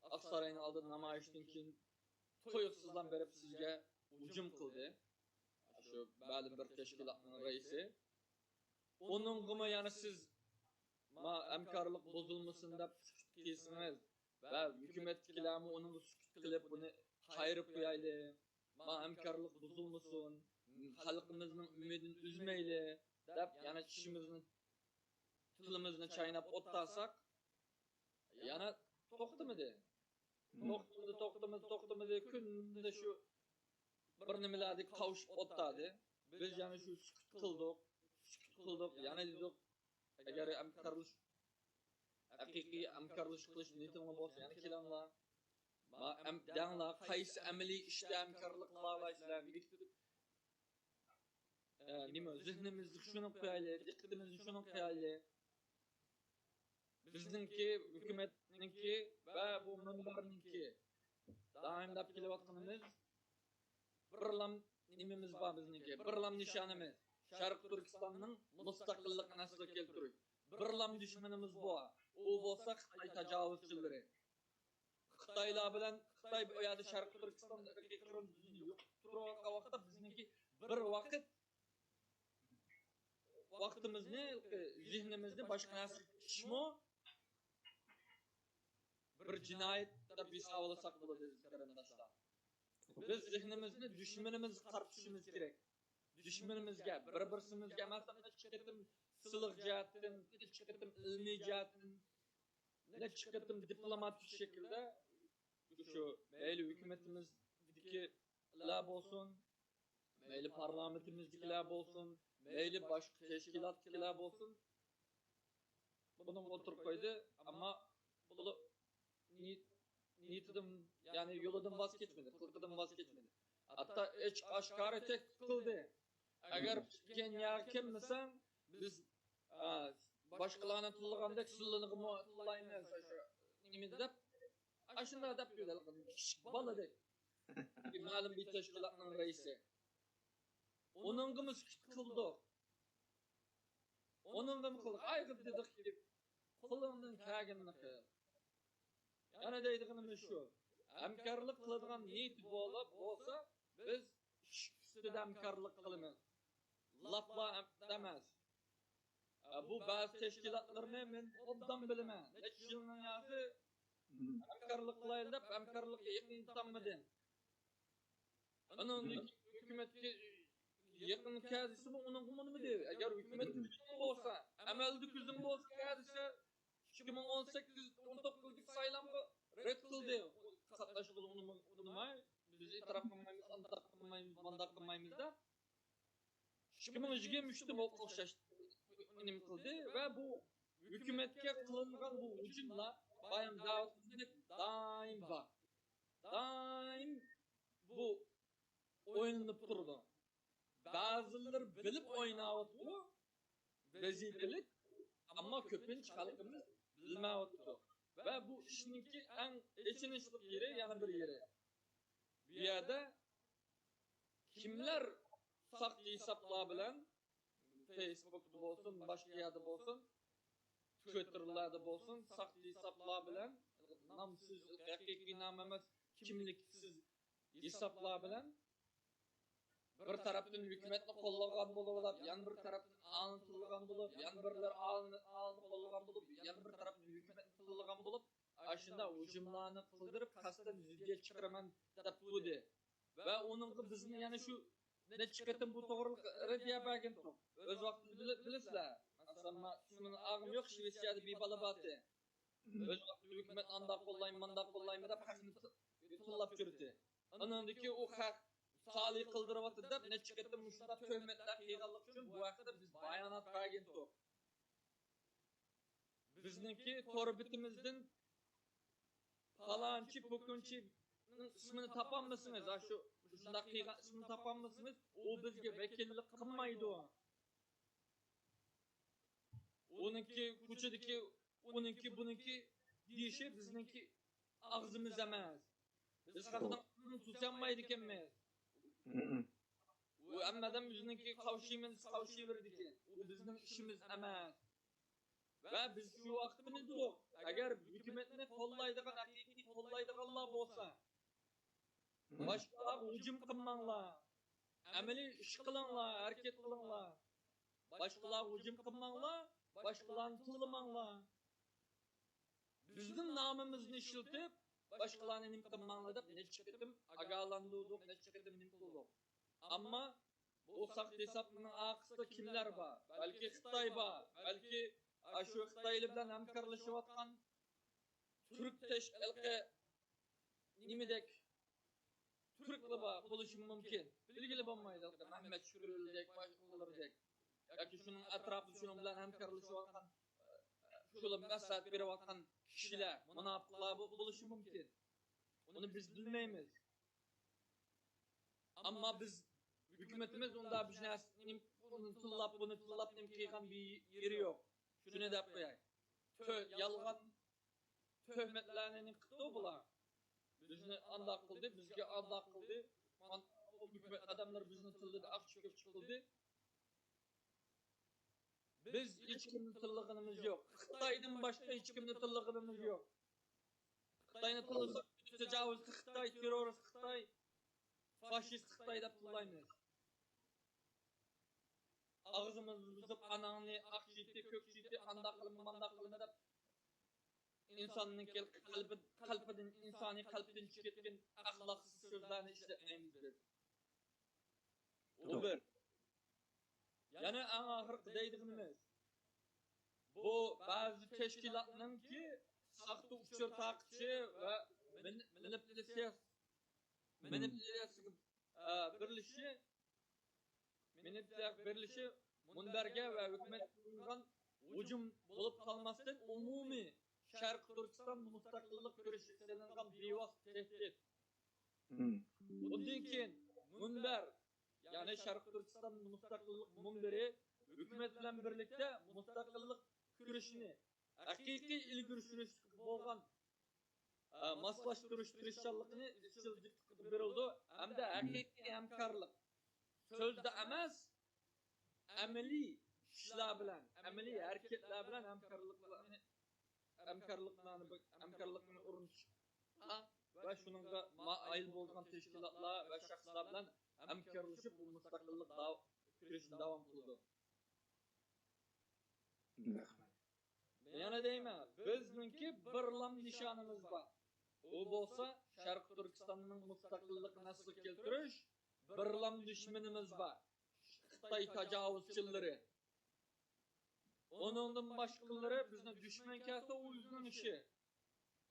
ئاقساراينىڭ ئالدىدا نامايىشتىن كېيىن تۇيۇقسىزلا بېرىپ سىزگە ھۇجۇم قىلدى. شۇ مەلۇم بىر تەشكىلاتنىڭ رەئىسى. ئۇنىڭغىمۇ يەنە سىز ما ھەمكارلىق بۇزۇلمىسۇن دەپ سۈكۈت قىلسىڭىز ۋە ھۆكۈمەتتىكىلەرمۇ ئۇنىڭغا سۈكۈت قىلىپ، بۇنى قايرىپ قويايلى، ما ھەمكارلىق بۇزۇلمىسۇن، خەلقىمىزنىڭ ئۈمىدىنى ئۈزمەيلى دەپ، يەنە چىشىمىزنى، تىلىمىزنى چايناپ ئولتۇرساق، يەنە توختىمىدى. توختىمىدى، توختىمىدى، توختىمىدى. كۈندە شۇ بىر نېمىلەردە قاۋشىپ ئولتۇردى. بىز يەنە شۇ سۈكۈت قىلدۇق، سۈكۈت قىلدۇق، يەنە دېدۇق، ئەگەر ھەمكارلىش-، ھەقىقىي ھەمكارلىشىش قىلىش نىيىتىڭلار بولسا، يەنە كېلىڭلار. ما-، ئەم-، دەڭلار، قايسى ئەمەلىي ئىشتا ھەمكارلىق قىلالايسىلەر؟ بېكىتىپ، ئە، نېمە، زېھنىمىزنى شۇنىڭغا قويايلى، دىققىتىمىزنى شۇنىڭغا قويايلى. بىزنىڭكى، ھۆكۈمەتنىڭكى ۋە بۇ مۇنبەرنىڭكى دائىم دەپ كېلىۋاتقىنىمىز، بىرلام نېمىمىز بار بىزنىڭكى، بىرلام نىشانىمىز، شەرقىي تۈركىستاننىڭ مۇستەقىللىقىنى ئەسلىگە كەلتۈرۈش. بىرلام دۈشمىنىمىز بار، ئۇ بولسا خىتاي تاجاۋۇزچىلىرى. خىتايلار بىلەن، خىتاي بۇ يەردە شەرقىي تۈركىستاندا ئىرقىي قىرغىنچىلىقنى يوقىتىپ تۇرۇۋاتقان ۋاقىتتا، بىزنىڭكى بىر ۋاقىت ۋاقتىمىزنى، زېھنىمىزنى باشقا نەرسىگە ئىشمۇ بىر جىنايەت دەپ ھېسابلىساق بولىدۇ، ئەزىز قېرىنداشلار. بىز زېھنىمىزنى دۈشمىنىمىزگە قارىتىشىمىز كېرەك. دۈشمىنىمىزگە، بىر-بىرسىمىزگە ئەمەس، نەچچە قېتىم سىلىق جەھەتتىن، نەچچە قېتىم ئىلمىي جەھەتتىن، نەچچە قېتىم دىپلوماتىك شەكىلدە شۇ مەيلى ھۆكۈمىتىمىزدىكىلەر بولسۇن، مەيلى پارلامېنتىمىزدىكىلەر بولسۇن، مەيلى باشقا تەشكىلاتتىكىلەر بولسۇن، بۇنىڭغا ئوتتۇرىغا قويدى. ئەمما بۇلار نىيىت-، نىيىتىدىن، يەنى يولىدىن ۋاز كەچمىدى، قىلىقىدىن ۋاز كەچمىدى. ھەتتا ئېچىق ئاشكارا تەھدىت قىلدى. ئەگەر كەلگەن يەرگە كەلمىسەڭ، بىز، ئا، باشقىلارنى تىللىغاندەك سىلىنىغىمۇ تىللايمىز، شۇ نېمە دەپ، ئاشۇنداق دەپ يۈردى، كىچىك بالىدەك. مەلۇم بىر تەشكىلاتنىڭ رەئىسى. ئۇنىڭغىمۇ سۈكۈت قىلدۇق. ئۇنىڭغىمۇ قىلدۇق. ئايغا دېدۇقكى، قولۇڭدىن كەلگىنىنى قىل. يەنە دەيدىغىنىمىز شۇ. ھەمكارلىق قىلىدىغان نىيىتى بولۇپ بولسا، بىز ئىش ئۈستىدە ھەمكارلىق قىلىمىز. لاپلا ئەمەس. ئە، بۇ بەزى تەشكىلاتلىرىنى مەن ئوبدان بىلىمەن. نەچچە يىلنىڭ يازى ھەمكارلىق قىلايلى دەپ، ھەمكارلىققا يېقىن تۇتالمىدى. ئۇنىڭدىن كېيىن ھۆكۈمەتكە يېقىن كەلسىمۇ ئۇنىڭغا ئۇنىمىدى. ئەگەر ھۆكۈمەت تۈزۈم بولسا، ئەمەلدە تۈزۈم بولسا كەلسە، ئىككى مىڭ ئون سەككىز، ئون توققۇزدىكى سايلامغا رەت قىلدى. قاتناشقىلى ئۇنىماي، بىز ئېتىراپ قىلمايمىز، ئانداق قىلمايمىز، مانداق قىلمايمىز دەپ. ئىككى مىڭ يىگىرمە ئۈچتىمۇ ئوخشاش نېمە قىلدى ۋە بۇ ھۆكۈمەتكە قىلىنغان بۇ ھۇجۇملار بايام دەۋاتقاندەك دائىم بار. دائىم بۇ ئويلىنىپ تۇرىدۇ. بەزىلىرى بىلىپ ئويناۋاتىدۇ، ۋەزىپىلىك، ئەمما كۆپىنچە خەلقىمىز بىلمەيۋاتىدۇ. ۋە بۇ ئىشنىڭكى ئەڭ ئېچىنىشلىق يېرى، يەنە بىر يېرى. بۇ يەردە كىملەر ساختا ھېسابلار بىلەن، فېيسبۇكتا بولسۇن، باشقا يەردە بولسۇن، تىۋىتتېرلاردا بولسۇن، ساختا ھېسابلار بىلەن، نامسىز، ھەقىقىي نام ئەمەس، كىملىكسىز ھېسابلار بىلەن بىر تەرەپتىن ھۆكۈمەتنى قوللىغان بولۇپ، يەنە بىر تەرەپتىن ئالىنى تىللىغان بولۇپ، يەنە بىرلەر ئالىنى، ئالىنى قوللىغان بولۇپ، يەنە بىر تەرەپتىن ھۆكۈمەتنى تىللىغان بولۇپ، ئاشۇنداق ھۇجۇملارنى قىلدۇرۇپ، قەستەن زىددىيەت چىقىرىمەن دەپ تۇردى. ۋە ئۇنىڭغا بىزمۇ يەنە شۇ نەچچە قېتىم بۇ توغرىلىق رەددىيە بەرگەنتۇق. ئۆز ۋاقتىدا بىلە-، بىلىسىلەر. مەسىلەن، مەن ئىسمىنى ئالغۇم يوق، شىۋېتسىيەدە بىر بالا بارتى. ئۆز ۋاقتىدا ھۆكۈمەت ئانداق قوللايمەن، مانداق قوللايمەن دەپ خەقنى تىللاپ يۈردى. ئانىڭدىكى ئۇ خەق تالىي قىلدۇرۇۋاتىدۇ دەپ نەچچە قېتىم مۇشۇنداق تۆھمەتلەر قىلغانلىقى ئۈچۈن بۇ ھەقتە بىز بايانات بەرگەنتۇق. بىزنىڭكى تور بېتىمىزدىن پالانچى، پۇكۇنچىنىڭ ئىسمىنى تاپالمىسىڭىز، ھە، شۇ، شۇنداق قىلغان ئىسمىنى تاپالمىسىڭىز، ئۇ بىزگە ۋەكىللىك قىلمايدۇ. ئۇنىڭكى كوچىدىكى، ئۇنىڭكى، بۇنىڭكى دېيىشى بىزنىڭكى ئاغزىمىز ئەمەس. بىز خەقنىڭ ئاغزىنى توسالمايدىكەنمىز. ئۇ ھەممە ئادەم ئۆزىنىڭكى قاۋشىمىنى قاۋشىۋېرىدىكەن. ئۇ بىزنىڭ ئىشىمىز ئەمەس. ۋە بىز شۇ ۋاقىتتا بىلدۇق، ئەگەر ھۆكۈمەتنى قوللايدىغان، ھەقىقىي قوللايدىغانلار بولسا، باشقىلارغا ھۇجۇم قىلماڭلار. ئەمەلىي ئىش قىلىڭلار، ھەرىكەت قىلىڭلار. باشقىلارغا ھۇجۇم قىلماڭلار، باشقىلارنى تىللىماڭلار. بىزنىڭ نامىمىزنى ئىشلىتىپ، باشقىلارنى نېمە قىلماڭلار دەپ نەچچە قېتىم ئاگاھلاندۇردۇق، نەچچە قېتىم نېمە قىلدۇق. ئەمما بۇ ساختا ھېسابنىڭ ئارقىسىدا كىملەر بار؟ بەلكى خىتاي بار، بەلكى ئاشۇ خىتايلار بىلەن ھەمكارلىشىۋاتقان تۈرك تەشكىلى نېمىدەك تۈركلەر بار بولۇشى مۇمكىن. بىلگىلى بولمايدۇ، مەمەت شۈكۈرلىدەك، باشقىلاردەك. ياكى شۇنىڭ ئەتراپىدا شۇنىڭ بىلەن ھەمكارلىشىۋاتقان، شۇلار مەسلىھەت بېرىۋاتقان كىشىلەر، مۇناپىقلار بولۇشى مۇمكىن. ئۇنى بىز بىلمەيمىز. ئەمما بىز، ھۆكۈمىتىمىز ئۇنداق بىر نەرسىنى، ئۇنى تىللاپ، بۇنى تىللاپ، نېمە قىلغان بىر يېرى يوق. شۇنى دەپ قوياي. تۆ-، يالغان تۆھمەتلەرنى نېمە قىپتۇ بۇلار؟ بىزنى ئانداق قىلدى، بىزگە ئانداق قىلدى. ھۆكۈمەت ئادەملىرى بىزنى تىللىدى، ئاقچى كۆپ چىقىلدى. بىز ھېچكىمنى تىللىغىنىمىز يوق. خىتايدىن باشقا ھېچكىمنى تىللىغىنىمىز يوق. خىتاينى تىللىساق، تاجاۋۇزچى خىتاي، تېررورىست خىتاي، فاشىست خىتاي دەپ تىللايمىز. ئاغزىمىزنى بۇزۇپ، ئاناڭنى ئاق چىتى، كۆك چىتى، ئانداق قىلما، مانداق قىلما دەپ، ئىنساننىڭ قەلبى-، قەلبىدىن، ئىنسانىي قەلبتىن چىقىپ كەتكەن ئەخلاقسىز سۆزلەرنى ئىشلەتمەيمىز بىز. بۇ بىر. يەنە ئەڭ ئاخىرقى دەيدىغىنىمىز، بۇ بەزى تەشكىلاتنىڭكى ساختا ئۇچۇر تارقىتىشى ۋە مېنىپۇلياتسىيە، مېنىپۇلياتسىيە، ئە، بېرىلىشى، مېنىپۇلياتسىيە بېرىلىشى مۇنبەرگە ۋە ھۆكۈمەتكە قىلىنغان ھۇجۇم بولۇپ قالماستىن، ئومۇمىي شەرقىي تۈركىستان مۇستەقىللىق كۈرىشىگە سېلىنغان بىۋاسىتە تەھدىت. بۇندىن كېيىن مۇنبەر، يەنى شەرقىي تۈركىستان مۇستەقىللىق مۇنبىرى ھۆكۈمەت بىلەن بىرلىكتە مۇستەقىللىق كۈرىشىنى ھەقىقىي ئىلگىرى سۈرۈشكە بولغان، ئە، ماسلاشتۇرۇش تىرىشچانلىقىنى ئىزچىل جىق بېرىلىدۇ ھەمدە ھەقىقىي ھەمكارلىق، سۆزدە ئەمەس، ئەمەلىي ئىشلار بىلەن، ئەمەلىي ھەرىكەتلەر بىلەن ھەمكارلىقلارنى، ھەمكارلىقلارنى، ھەمكارلىقنى ئورنىتىشقا ۋە شۇنىڭغا مايىل بولىدىغان تەشكىلاتلار ۋە شەخسلەر بىلەن ھەمكارلىشىپ، بۇ مۇستەقىللىق داۋ-، كۈرىشىنى داۋام قىلىدۇ. يەنە دەيمەن، بىزنىڭكى بىرلام نىشانىمىز بار. ئۇ بولسا شەرقىي تۈركىستاننىڭ مۇستەقىللىقىنى ئەسلىگە كەلتۈرۈش، بىرلام دۈشمىنىمىز بار. خىتاي تاجاۋۇزچىلىرى. ئۇنىڭدىن باشقىلىرى بىزنى دۈشمەن كەلسە، ئۇ ئۆزىنىڭ ئىشى.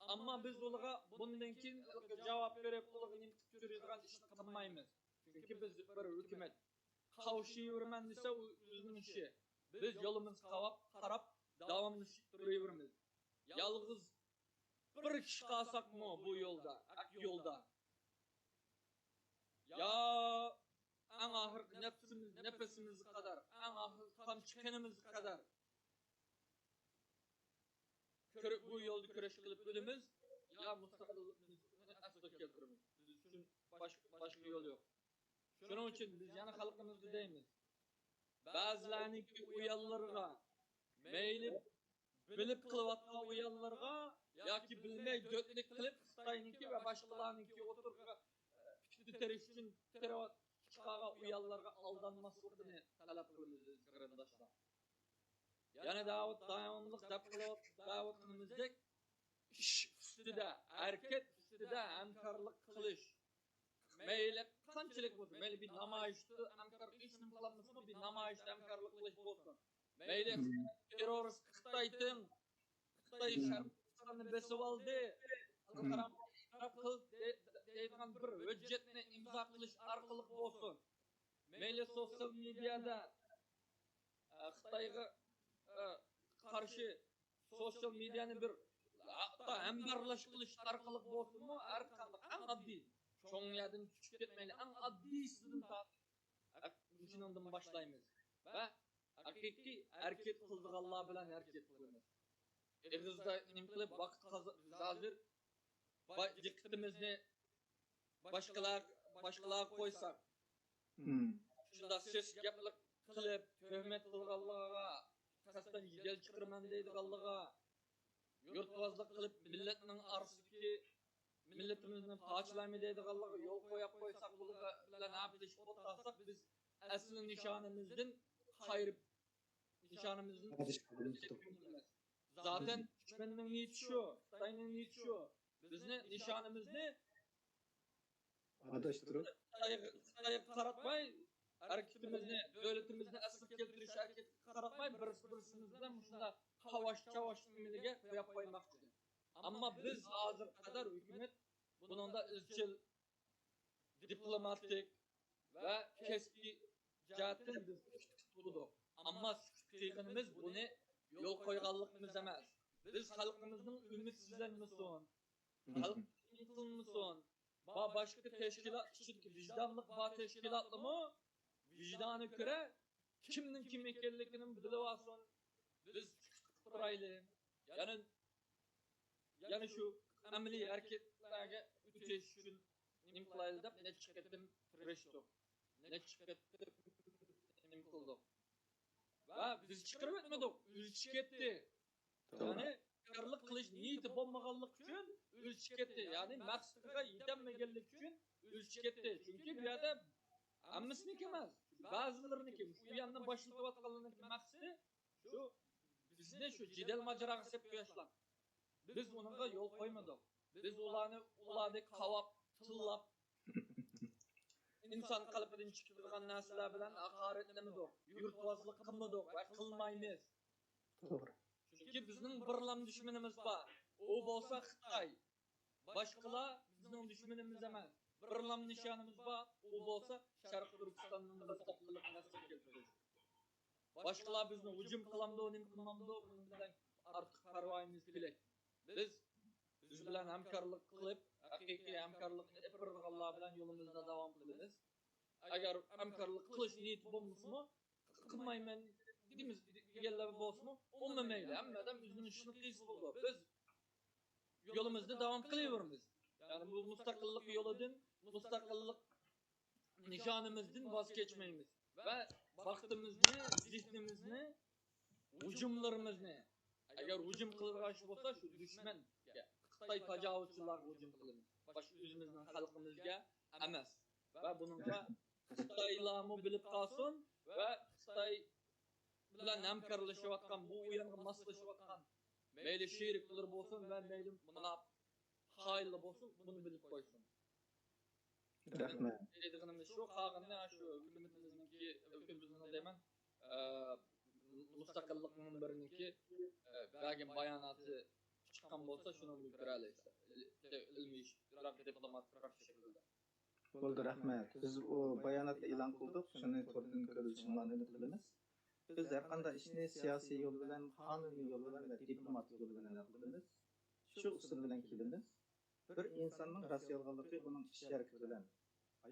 ئەمما بىز ئۇلارغا بۇندىن كېيىن جاۋاب بېرىپ، ئۇلارغا نېمە قىلىپ تۇرىدىغان ئىشنى قىلمايمىز. چۈنكى بىز بىر ھۆكۈمەت. قاۋشىيىۋېرىمەن دېسە، ئۇ ئۆزىنىڭ ئىشى. بىز يولىمىزغا قاراپ، قاراپ داۋاملىشىپ تۇرۇۋېرىمىز. يالغۇز بىر كىشى قالساقمۇ بۇ يولدا، ھەق يولدا، يا ئەڭ ئاخىرقى نەپسىمىز، نەپىسىمىزگە قەدەر، ئەڭ ئاخىرقى قان چىققىنىمىزغا قەدەر كۆرۈپ، بۇ يولدا كۈرەش قىلىپ ئۆلىمىز، يا مۇستەقىللىقىمىزنى ئەسلىگە كەلتۈرىمىز. بىز ئۈچۈن باش-، باشقا يول يوق. شۇنىڭ ئۈچۈن بىز يەنە خەلقىمىزگە دەيمىز. بەزىلەرنىڭكى ئويۇنلىرىغا، مەيلى بىلىپ قىلىۋاتقان ئويۇنلىرىغا ياكى بىلمەي دۆتلۈك قىلىپ، خىتاينىڭكى ۋە باشقىلارنىڭكى ئوتتۇرىغا پىتنە تېرىش ئۈچۈن تېرىۋات-، چىقارغان ئويۇنلارغا ئالدانماسلىقىنى تەلەپ قىلىمىز، ئەزىز قېرىنداشلار. يەنە داۋۇت داۋاملىق دەپ قىلىۋات-، دەۋاتقىنىمىزدەك، ئىش ئۈستىدە، ھەرىكەت ئۈستىدە ھەمكارلىق قىلىش. مەيلى قانچىلىك بولسۇن، مەيلى بىر نامايىشتا ھەمكار، ھېچنېمە قىلالمىسىمۇ، بىر نامايىشتا ھەمكارلىق قىلىش بولسۇن. مەيلى تېررورىست خىتايدىن، خىتاي شەرقىي تۈركىستاننى بېسىۋالدى، خەلقئارا ئېتىراپ قىل دەي-، دەيدىغان بىر ھۆججەتنى ئىمزا قىلىش ئارقىلىق بولسۇن. مەيلى سوتسىيال مېدىيادا، ئە، خىتايغا، ئە، قارشى سوتسىيال مېدىيانى بىر ھەتتا ھەمبەرلەش قىلىش ئارقىلىق بولسۇنمۇ، ھەر قانداق ئەڭ ئاددىي، چوڭ يەردىن كىچىك كەتمەيلى، ئەڭ ئاددىيسىدىن تارتىپ، ھەق-، مۇشۇنىڭدىن باشلايمىز. ۋە ھەقىقىي ھەرىكەت قىلىدىغانلار بىلەن ھەرىكەت قىلىمىز. ئېغىزدا نېمە قىلىپ، ۋاقىت قازا-، ھازىر با-، دىققىتىمىزنى باشقىلار، باشقىلارغا قويساق، شۇنداق سېسىق گەپلەر قىلىپ، تۆھمەت قىلغانلارغا، قەستەن جېدەل چىقىرىمەن دەيدىغانلارغا، يۇرتۋازلىق قىلىپ، مىللەتنىڭ ئارىسىدىكى، مىللىتىمىزنى پارچىلايمەن دەيدىغانلارغا يول قويۇپ قويساق، بۇلار بىلەن ھەپىلىشىپ ئولتۇرساق، بىز ئەسلى نىشانىمىزدىن قايرىپ، نىشانىمىزدىن زاتەن دۈشمەننىڭ نىيىتى شۇ، خىتاينىڭ نىيىتى شۇ. بىزنى نىشانىمىزنى ئاداشتۇرۇپ، خىتايغا، خىتايغا قاراتماي، ھەرىكىتىمىزنى، دۆلىتىمىزنى ئەسلىگە كەلتۈرۈش ھەرىكىتىگە قاراتماي، بىرسى بىرسىمىز بىلەن مۇشۇنداق قاۋاش-چاۋاش نېمىلىگە قويۇپ قويماقچى. ئەمما بىز ھازىرغا قەدەر ھۆكۈمەت بۇنىڭدا ئىزچىل دىپلوماتىك ۋە كەسپىي جەھەتتىن بىز سۈكۈت تۇتۇپ تۇردۇق. ئەمما سۈكۈت قىلغىنىمىز بۇنى يول قويغانلىقىمىز ئەمەس. بىز خەلقىمىزنىڭ ئۈمىدسىزلەنمىسۇن، خەلق قىينىلمىسۇن، با-، باشقا تەشكىلات ئىچىدىكى ۋىجدانلىق بار تەشكىلاتلارمۇ ۋىجدانى كۆرە كىمنىڭ كىم ئىكەنلىكىنى بىلىۋالسۇن، بىز سۈكۈت قىلىپ تۇرايلى. يەنە، يەنە شۇ ئەمەلىي ھەرىكەتلەرگە ئۆتۈش ئۈچۈن نېمە قىلايلى دەپ نەچچە قېتىم تىرىشتۇق. نەچچە قېتىم نېمە قىلدۇق. ۋە بىز چىقىرىپ ئۆتمىدۇق، ئۆزى چىقىپ كەتتى. توغرا. يەنى ھەمكارلىق قىلىش نىيىتى بولمىغانلىقى ئۈچۈن ئۆزى چىقىپ كەتتى. يەنى مەقسىتىگە يېتەلمىگەنلىكى ئۈچۈن ئۆزى چىقىپ كەتتى. چۈنكى بۇ يەردە ھەممىسىنىڭكى ئەمەس، بەزىلىرىنىڭكى، ئۇ يەرنى باشلىتىۋاتقانلىرىنىڭكى مەقسىتى شۇ، بىزنى شۇ جېدەل ماجىراغا سېلىپ قويۇشلا. بىز ئۇنىڭغا يول قويمىدۇق. بىز ئۇلارنى، ئۇلاردەك قاۋاپ، تىللاپ، ئىنسان قەلبىدىن چىقىدىغان نەرسىلەر بىلەن ھاقارەتلىمىدۇق، يۇرتۋازلىق قىلمىدۇق ۋە قىلمايمىز. توغرا. چۈنكى بىزنىڭ بىرلام دۈشمىنىمىز بار. ئۇ بولسا خىتاي. باشقىلار بىزنىڭ دۈشمىنىمىز ئەمەس. بىرلام نىشانىمىز بار. ئۇ بولسا شەرقىي تۈركىستاننىڭ مۇستەقىللىقىنى ئەسلىگە كەلتۈرۈش. باشقىلار بىزنى ھۇجۇم قىلامدۇ، نېمە قىلمامدۇ، بۇنىڭ بىلەن ئارتۇق پەرۋايىمىز پېلەك. بىز بىز بىلەن ھەمكارلىق قىلىپ، ھەقىقىي ھەمكارلىقنى ئېلىپ بېرىدىغانلار بىلەن يولىمىزدا داۋام قىلىمىز. ئەگەر ھەمكارلىق قىلىش نىيىتى بولمىسىمۇ، قىلمايمەن دېگىمىز، دېگەنلەر بولسىمۇ، ئومۇمەن مەيلى، ھەممە ئادەم ئۆزىنىڭ ئىشىنى قىلسا بولىدۇ. بىز يولىمىزدا داۋام قىلىۋېرىمىز. يەنى بۇ مۇستەقىللىق يولىدىن، مۇستەقىللىق نىشانىمىزدىن ۋاز كەچمەيمىز ۋە ۋاقتىمىزنى، زېھنىمىزنى، ھۇجۇملىرىمىزنى، ئەگەر ھۇجۇم قىلىدىغان ئىش بولسا، شۇ دۈشمەنگە، خىتاي تاجاۋۇزچىلارغا ھۇجۇم قىلىمىز. باشقا ئۆزىمىزنىڭ خەلقىمىزگە ئەمەس. ۋە بۇنىڭغا خىتايلارمۇ بىلىپ قالسۇن ۋە خىتاي بىلەن ھەمكارلىشىۋاتقان، بۇ ئويۇنغا ماسلىشىۋاتقان، مەيلى شېرىكلىرى بولسۇن ۋە مەيلى مۇناپىق خائىنلار بولسۇن، بۇنى بىلىپ قويسۇن. رەھمەت. دەيدىغىنىمىز شۇ، قالغىنىنى شۇ ھۆكۈمىتىمىزنىڭكى، ھۆكۈمىتىمىزنىڭ دەيمەن، ئە، مۇستەقىللىق مۇنبىرىنىڭكى، ئە، بەرگەن باياناتى چىققان بولسا، شۇنىڭ بىلەن كۆرەلەيسىز. ئىلمىي ئىشتىراك، دىپلوماتىك شەكىلدە. بولدى، رەھمەت. بىز ئۇ باياناتنى ئېلان قىلدۇق، شۇنى توردىن كۆرۈشۈڭلارنى ئۈمىد قىلىمىز. بىز ھەر قانداق ئىشنى سىياسىي يول بىلەن، قانۇنىي يول بىلەن ۋە دىپلوماتىك يول بىلەن ھەل قىلىمىز. شۇ ئۇسۇل بىلەن كېلىمىز. بىر ئىنساننىڭ راست يالغانلىقى ئۇنىڭ ئىش ھەرىكىتى بىلەن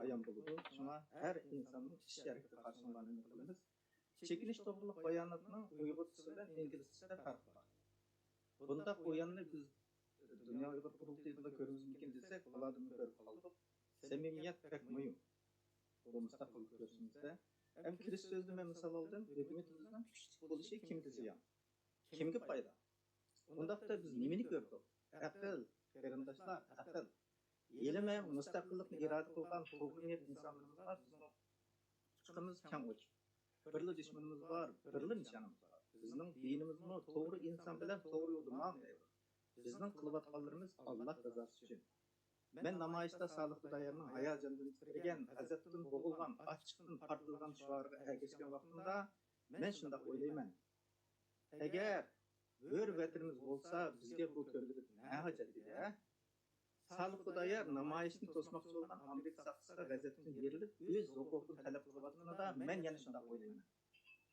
ئايان بولىدۇ. شۇڭا ھەر ئىنساننىڭ ئىش ھەرىكىتىگە قارشى ئۈمىد قىلىمىز. چېكىنىش توغرۇلۇق باياناتنىڭ ئۇيغۇرچىسى بىلەن ئىنگلىزچىسىدە پەرق بار. بۇنداق ئويۇننى بىز دۇنيا ئۇيغۇر قۇرۇلتىيىدىلا كۆرىمىزمىكىن دېسەك، بۇلاردىنمۇ كۆرۈپ قالدۇق. سەمىمىيەت بەك مۇھىم. بۇ مۇستەقىللىق كۈرىشىمىزدە. ھەم كىرىش سۆزىنى مەن مىسال ئالدىم، ھۆكۈمىتىمىزنىڭ كۈچلۈك بولۇشى كىمگە زىيان؟ كىمگە پايدا؟ ئۇنداقتا بىز نېمىنى كۆردۇق؟ ئەقىل، قېرىنداشلار، ئەقىل. ھېلىمۇ مۇستەقىللىقنى ئىرادە قىلغان توغرا نىيەت ئىنسانلىرىمىز بار، بىزنىڭ ئۇپۇقىمىز كەڭ ئوچۇق. بىرلا دۈشمىنىمىز بار، بىرلا نىشانىمىز بار. بىزنىڭ دىنىمىزمۇ توغرا ئىنسان بىلەن توغرا يولدا ماڭ دەيدۇ. بىزنىڭ قىلىۋاتقانلىرىمىز ئاللا رىزاسى ئۈچۈن. مەن نامايىشتا سالىھ خۇدايارنىڭ ھاياجاندىن تىترىگەن، غەزەپتىن بوغۇلغان، ئاچچىقتىن پارتلىغان شوئارىغا ئەگەشكەن ۋاقتىمدا مەن شۇنداق ئويلايمەن. ئەگەر ھۆر ۋەتىنىمىز بولسا، بىزگە بۇ كۆرگۈدەك نە ھاجەت ئىدى، ھە؟ سالىھ خۇدايار نامايىشنى توسماقچى بولغان ئامېرىكا ساقچىسىغا غەزەپتىن يېرىلىپ، ئۆز ھوقۇقىنى تەلەپ قىلىۋاتقىنىدا، مەن يەنە شۇنداق ئويلايمەن.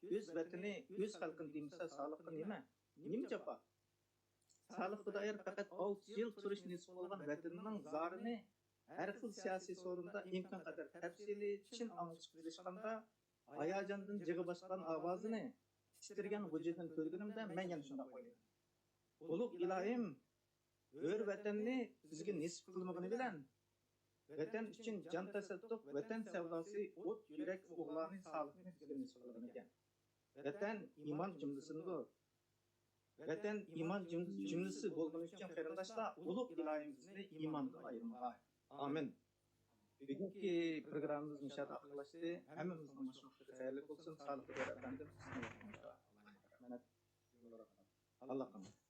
ئۆز ۋەتىنى، ئۆز خەلقىنى دېمىسە، سالىھقا نېمە؟ نېمە جاپا؟ سالىھ خۇدايار پەقەت ئالتە يىل تۇرۇش نېسىپ بولغان ۋەتىنىنىڭ زارىنى ھەر خىل سىياسىي سورۇندا ئىمكان قەدەر تەپسىلىي، چىن ئاڭلىتىشقا تىرىشقاندا، ھاياجاندىن جىغى باسقان ئاۋازىنى تىترىگەن غۇجىدىن كۆرگىنىمدە، مەن يەنە شۇنداق ئويلايمەن. ئۇلۇغ ئىلاھىم، ھۆر ۋەتەننى بىزگە نېسىپ قىلمىغىنى بىلەن، ۋەتەن ئۈچۈن جان تەسەددۇق، ۋەتەن سەۋداسى، ئوت يۈرەك ئوغلانى سالىھنى بىزگە نېسىپ قىلغىنىكەن. ۋەتەن ئىمان جۈملىسىدىندۇر. ۋەتەن ئىمان جۈم-، جۈملىسى بولغىنى ئۈچۈن، قېرىنداشلار، ئۇلۇغ ئىلاھىم بىزنى ئىماندىن ئايرىمىغاي. ئامىن. بۈگۈنكى پروگراممىمىز مۇشۇ يەردە ئاخىرلاشتى. ھەممىمىزنىڭ مۇشۇ ۋاقتى خەيرلىك بولسۇن. سالىھ خۇدايار ئەپەندىم، سىزنىڭ ۋاقتىڭىزغا رەھمەت. ئاللاھ قانات.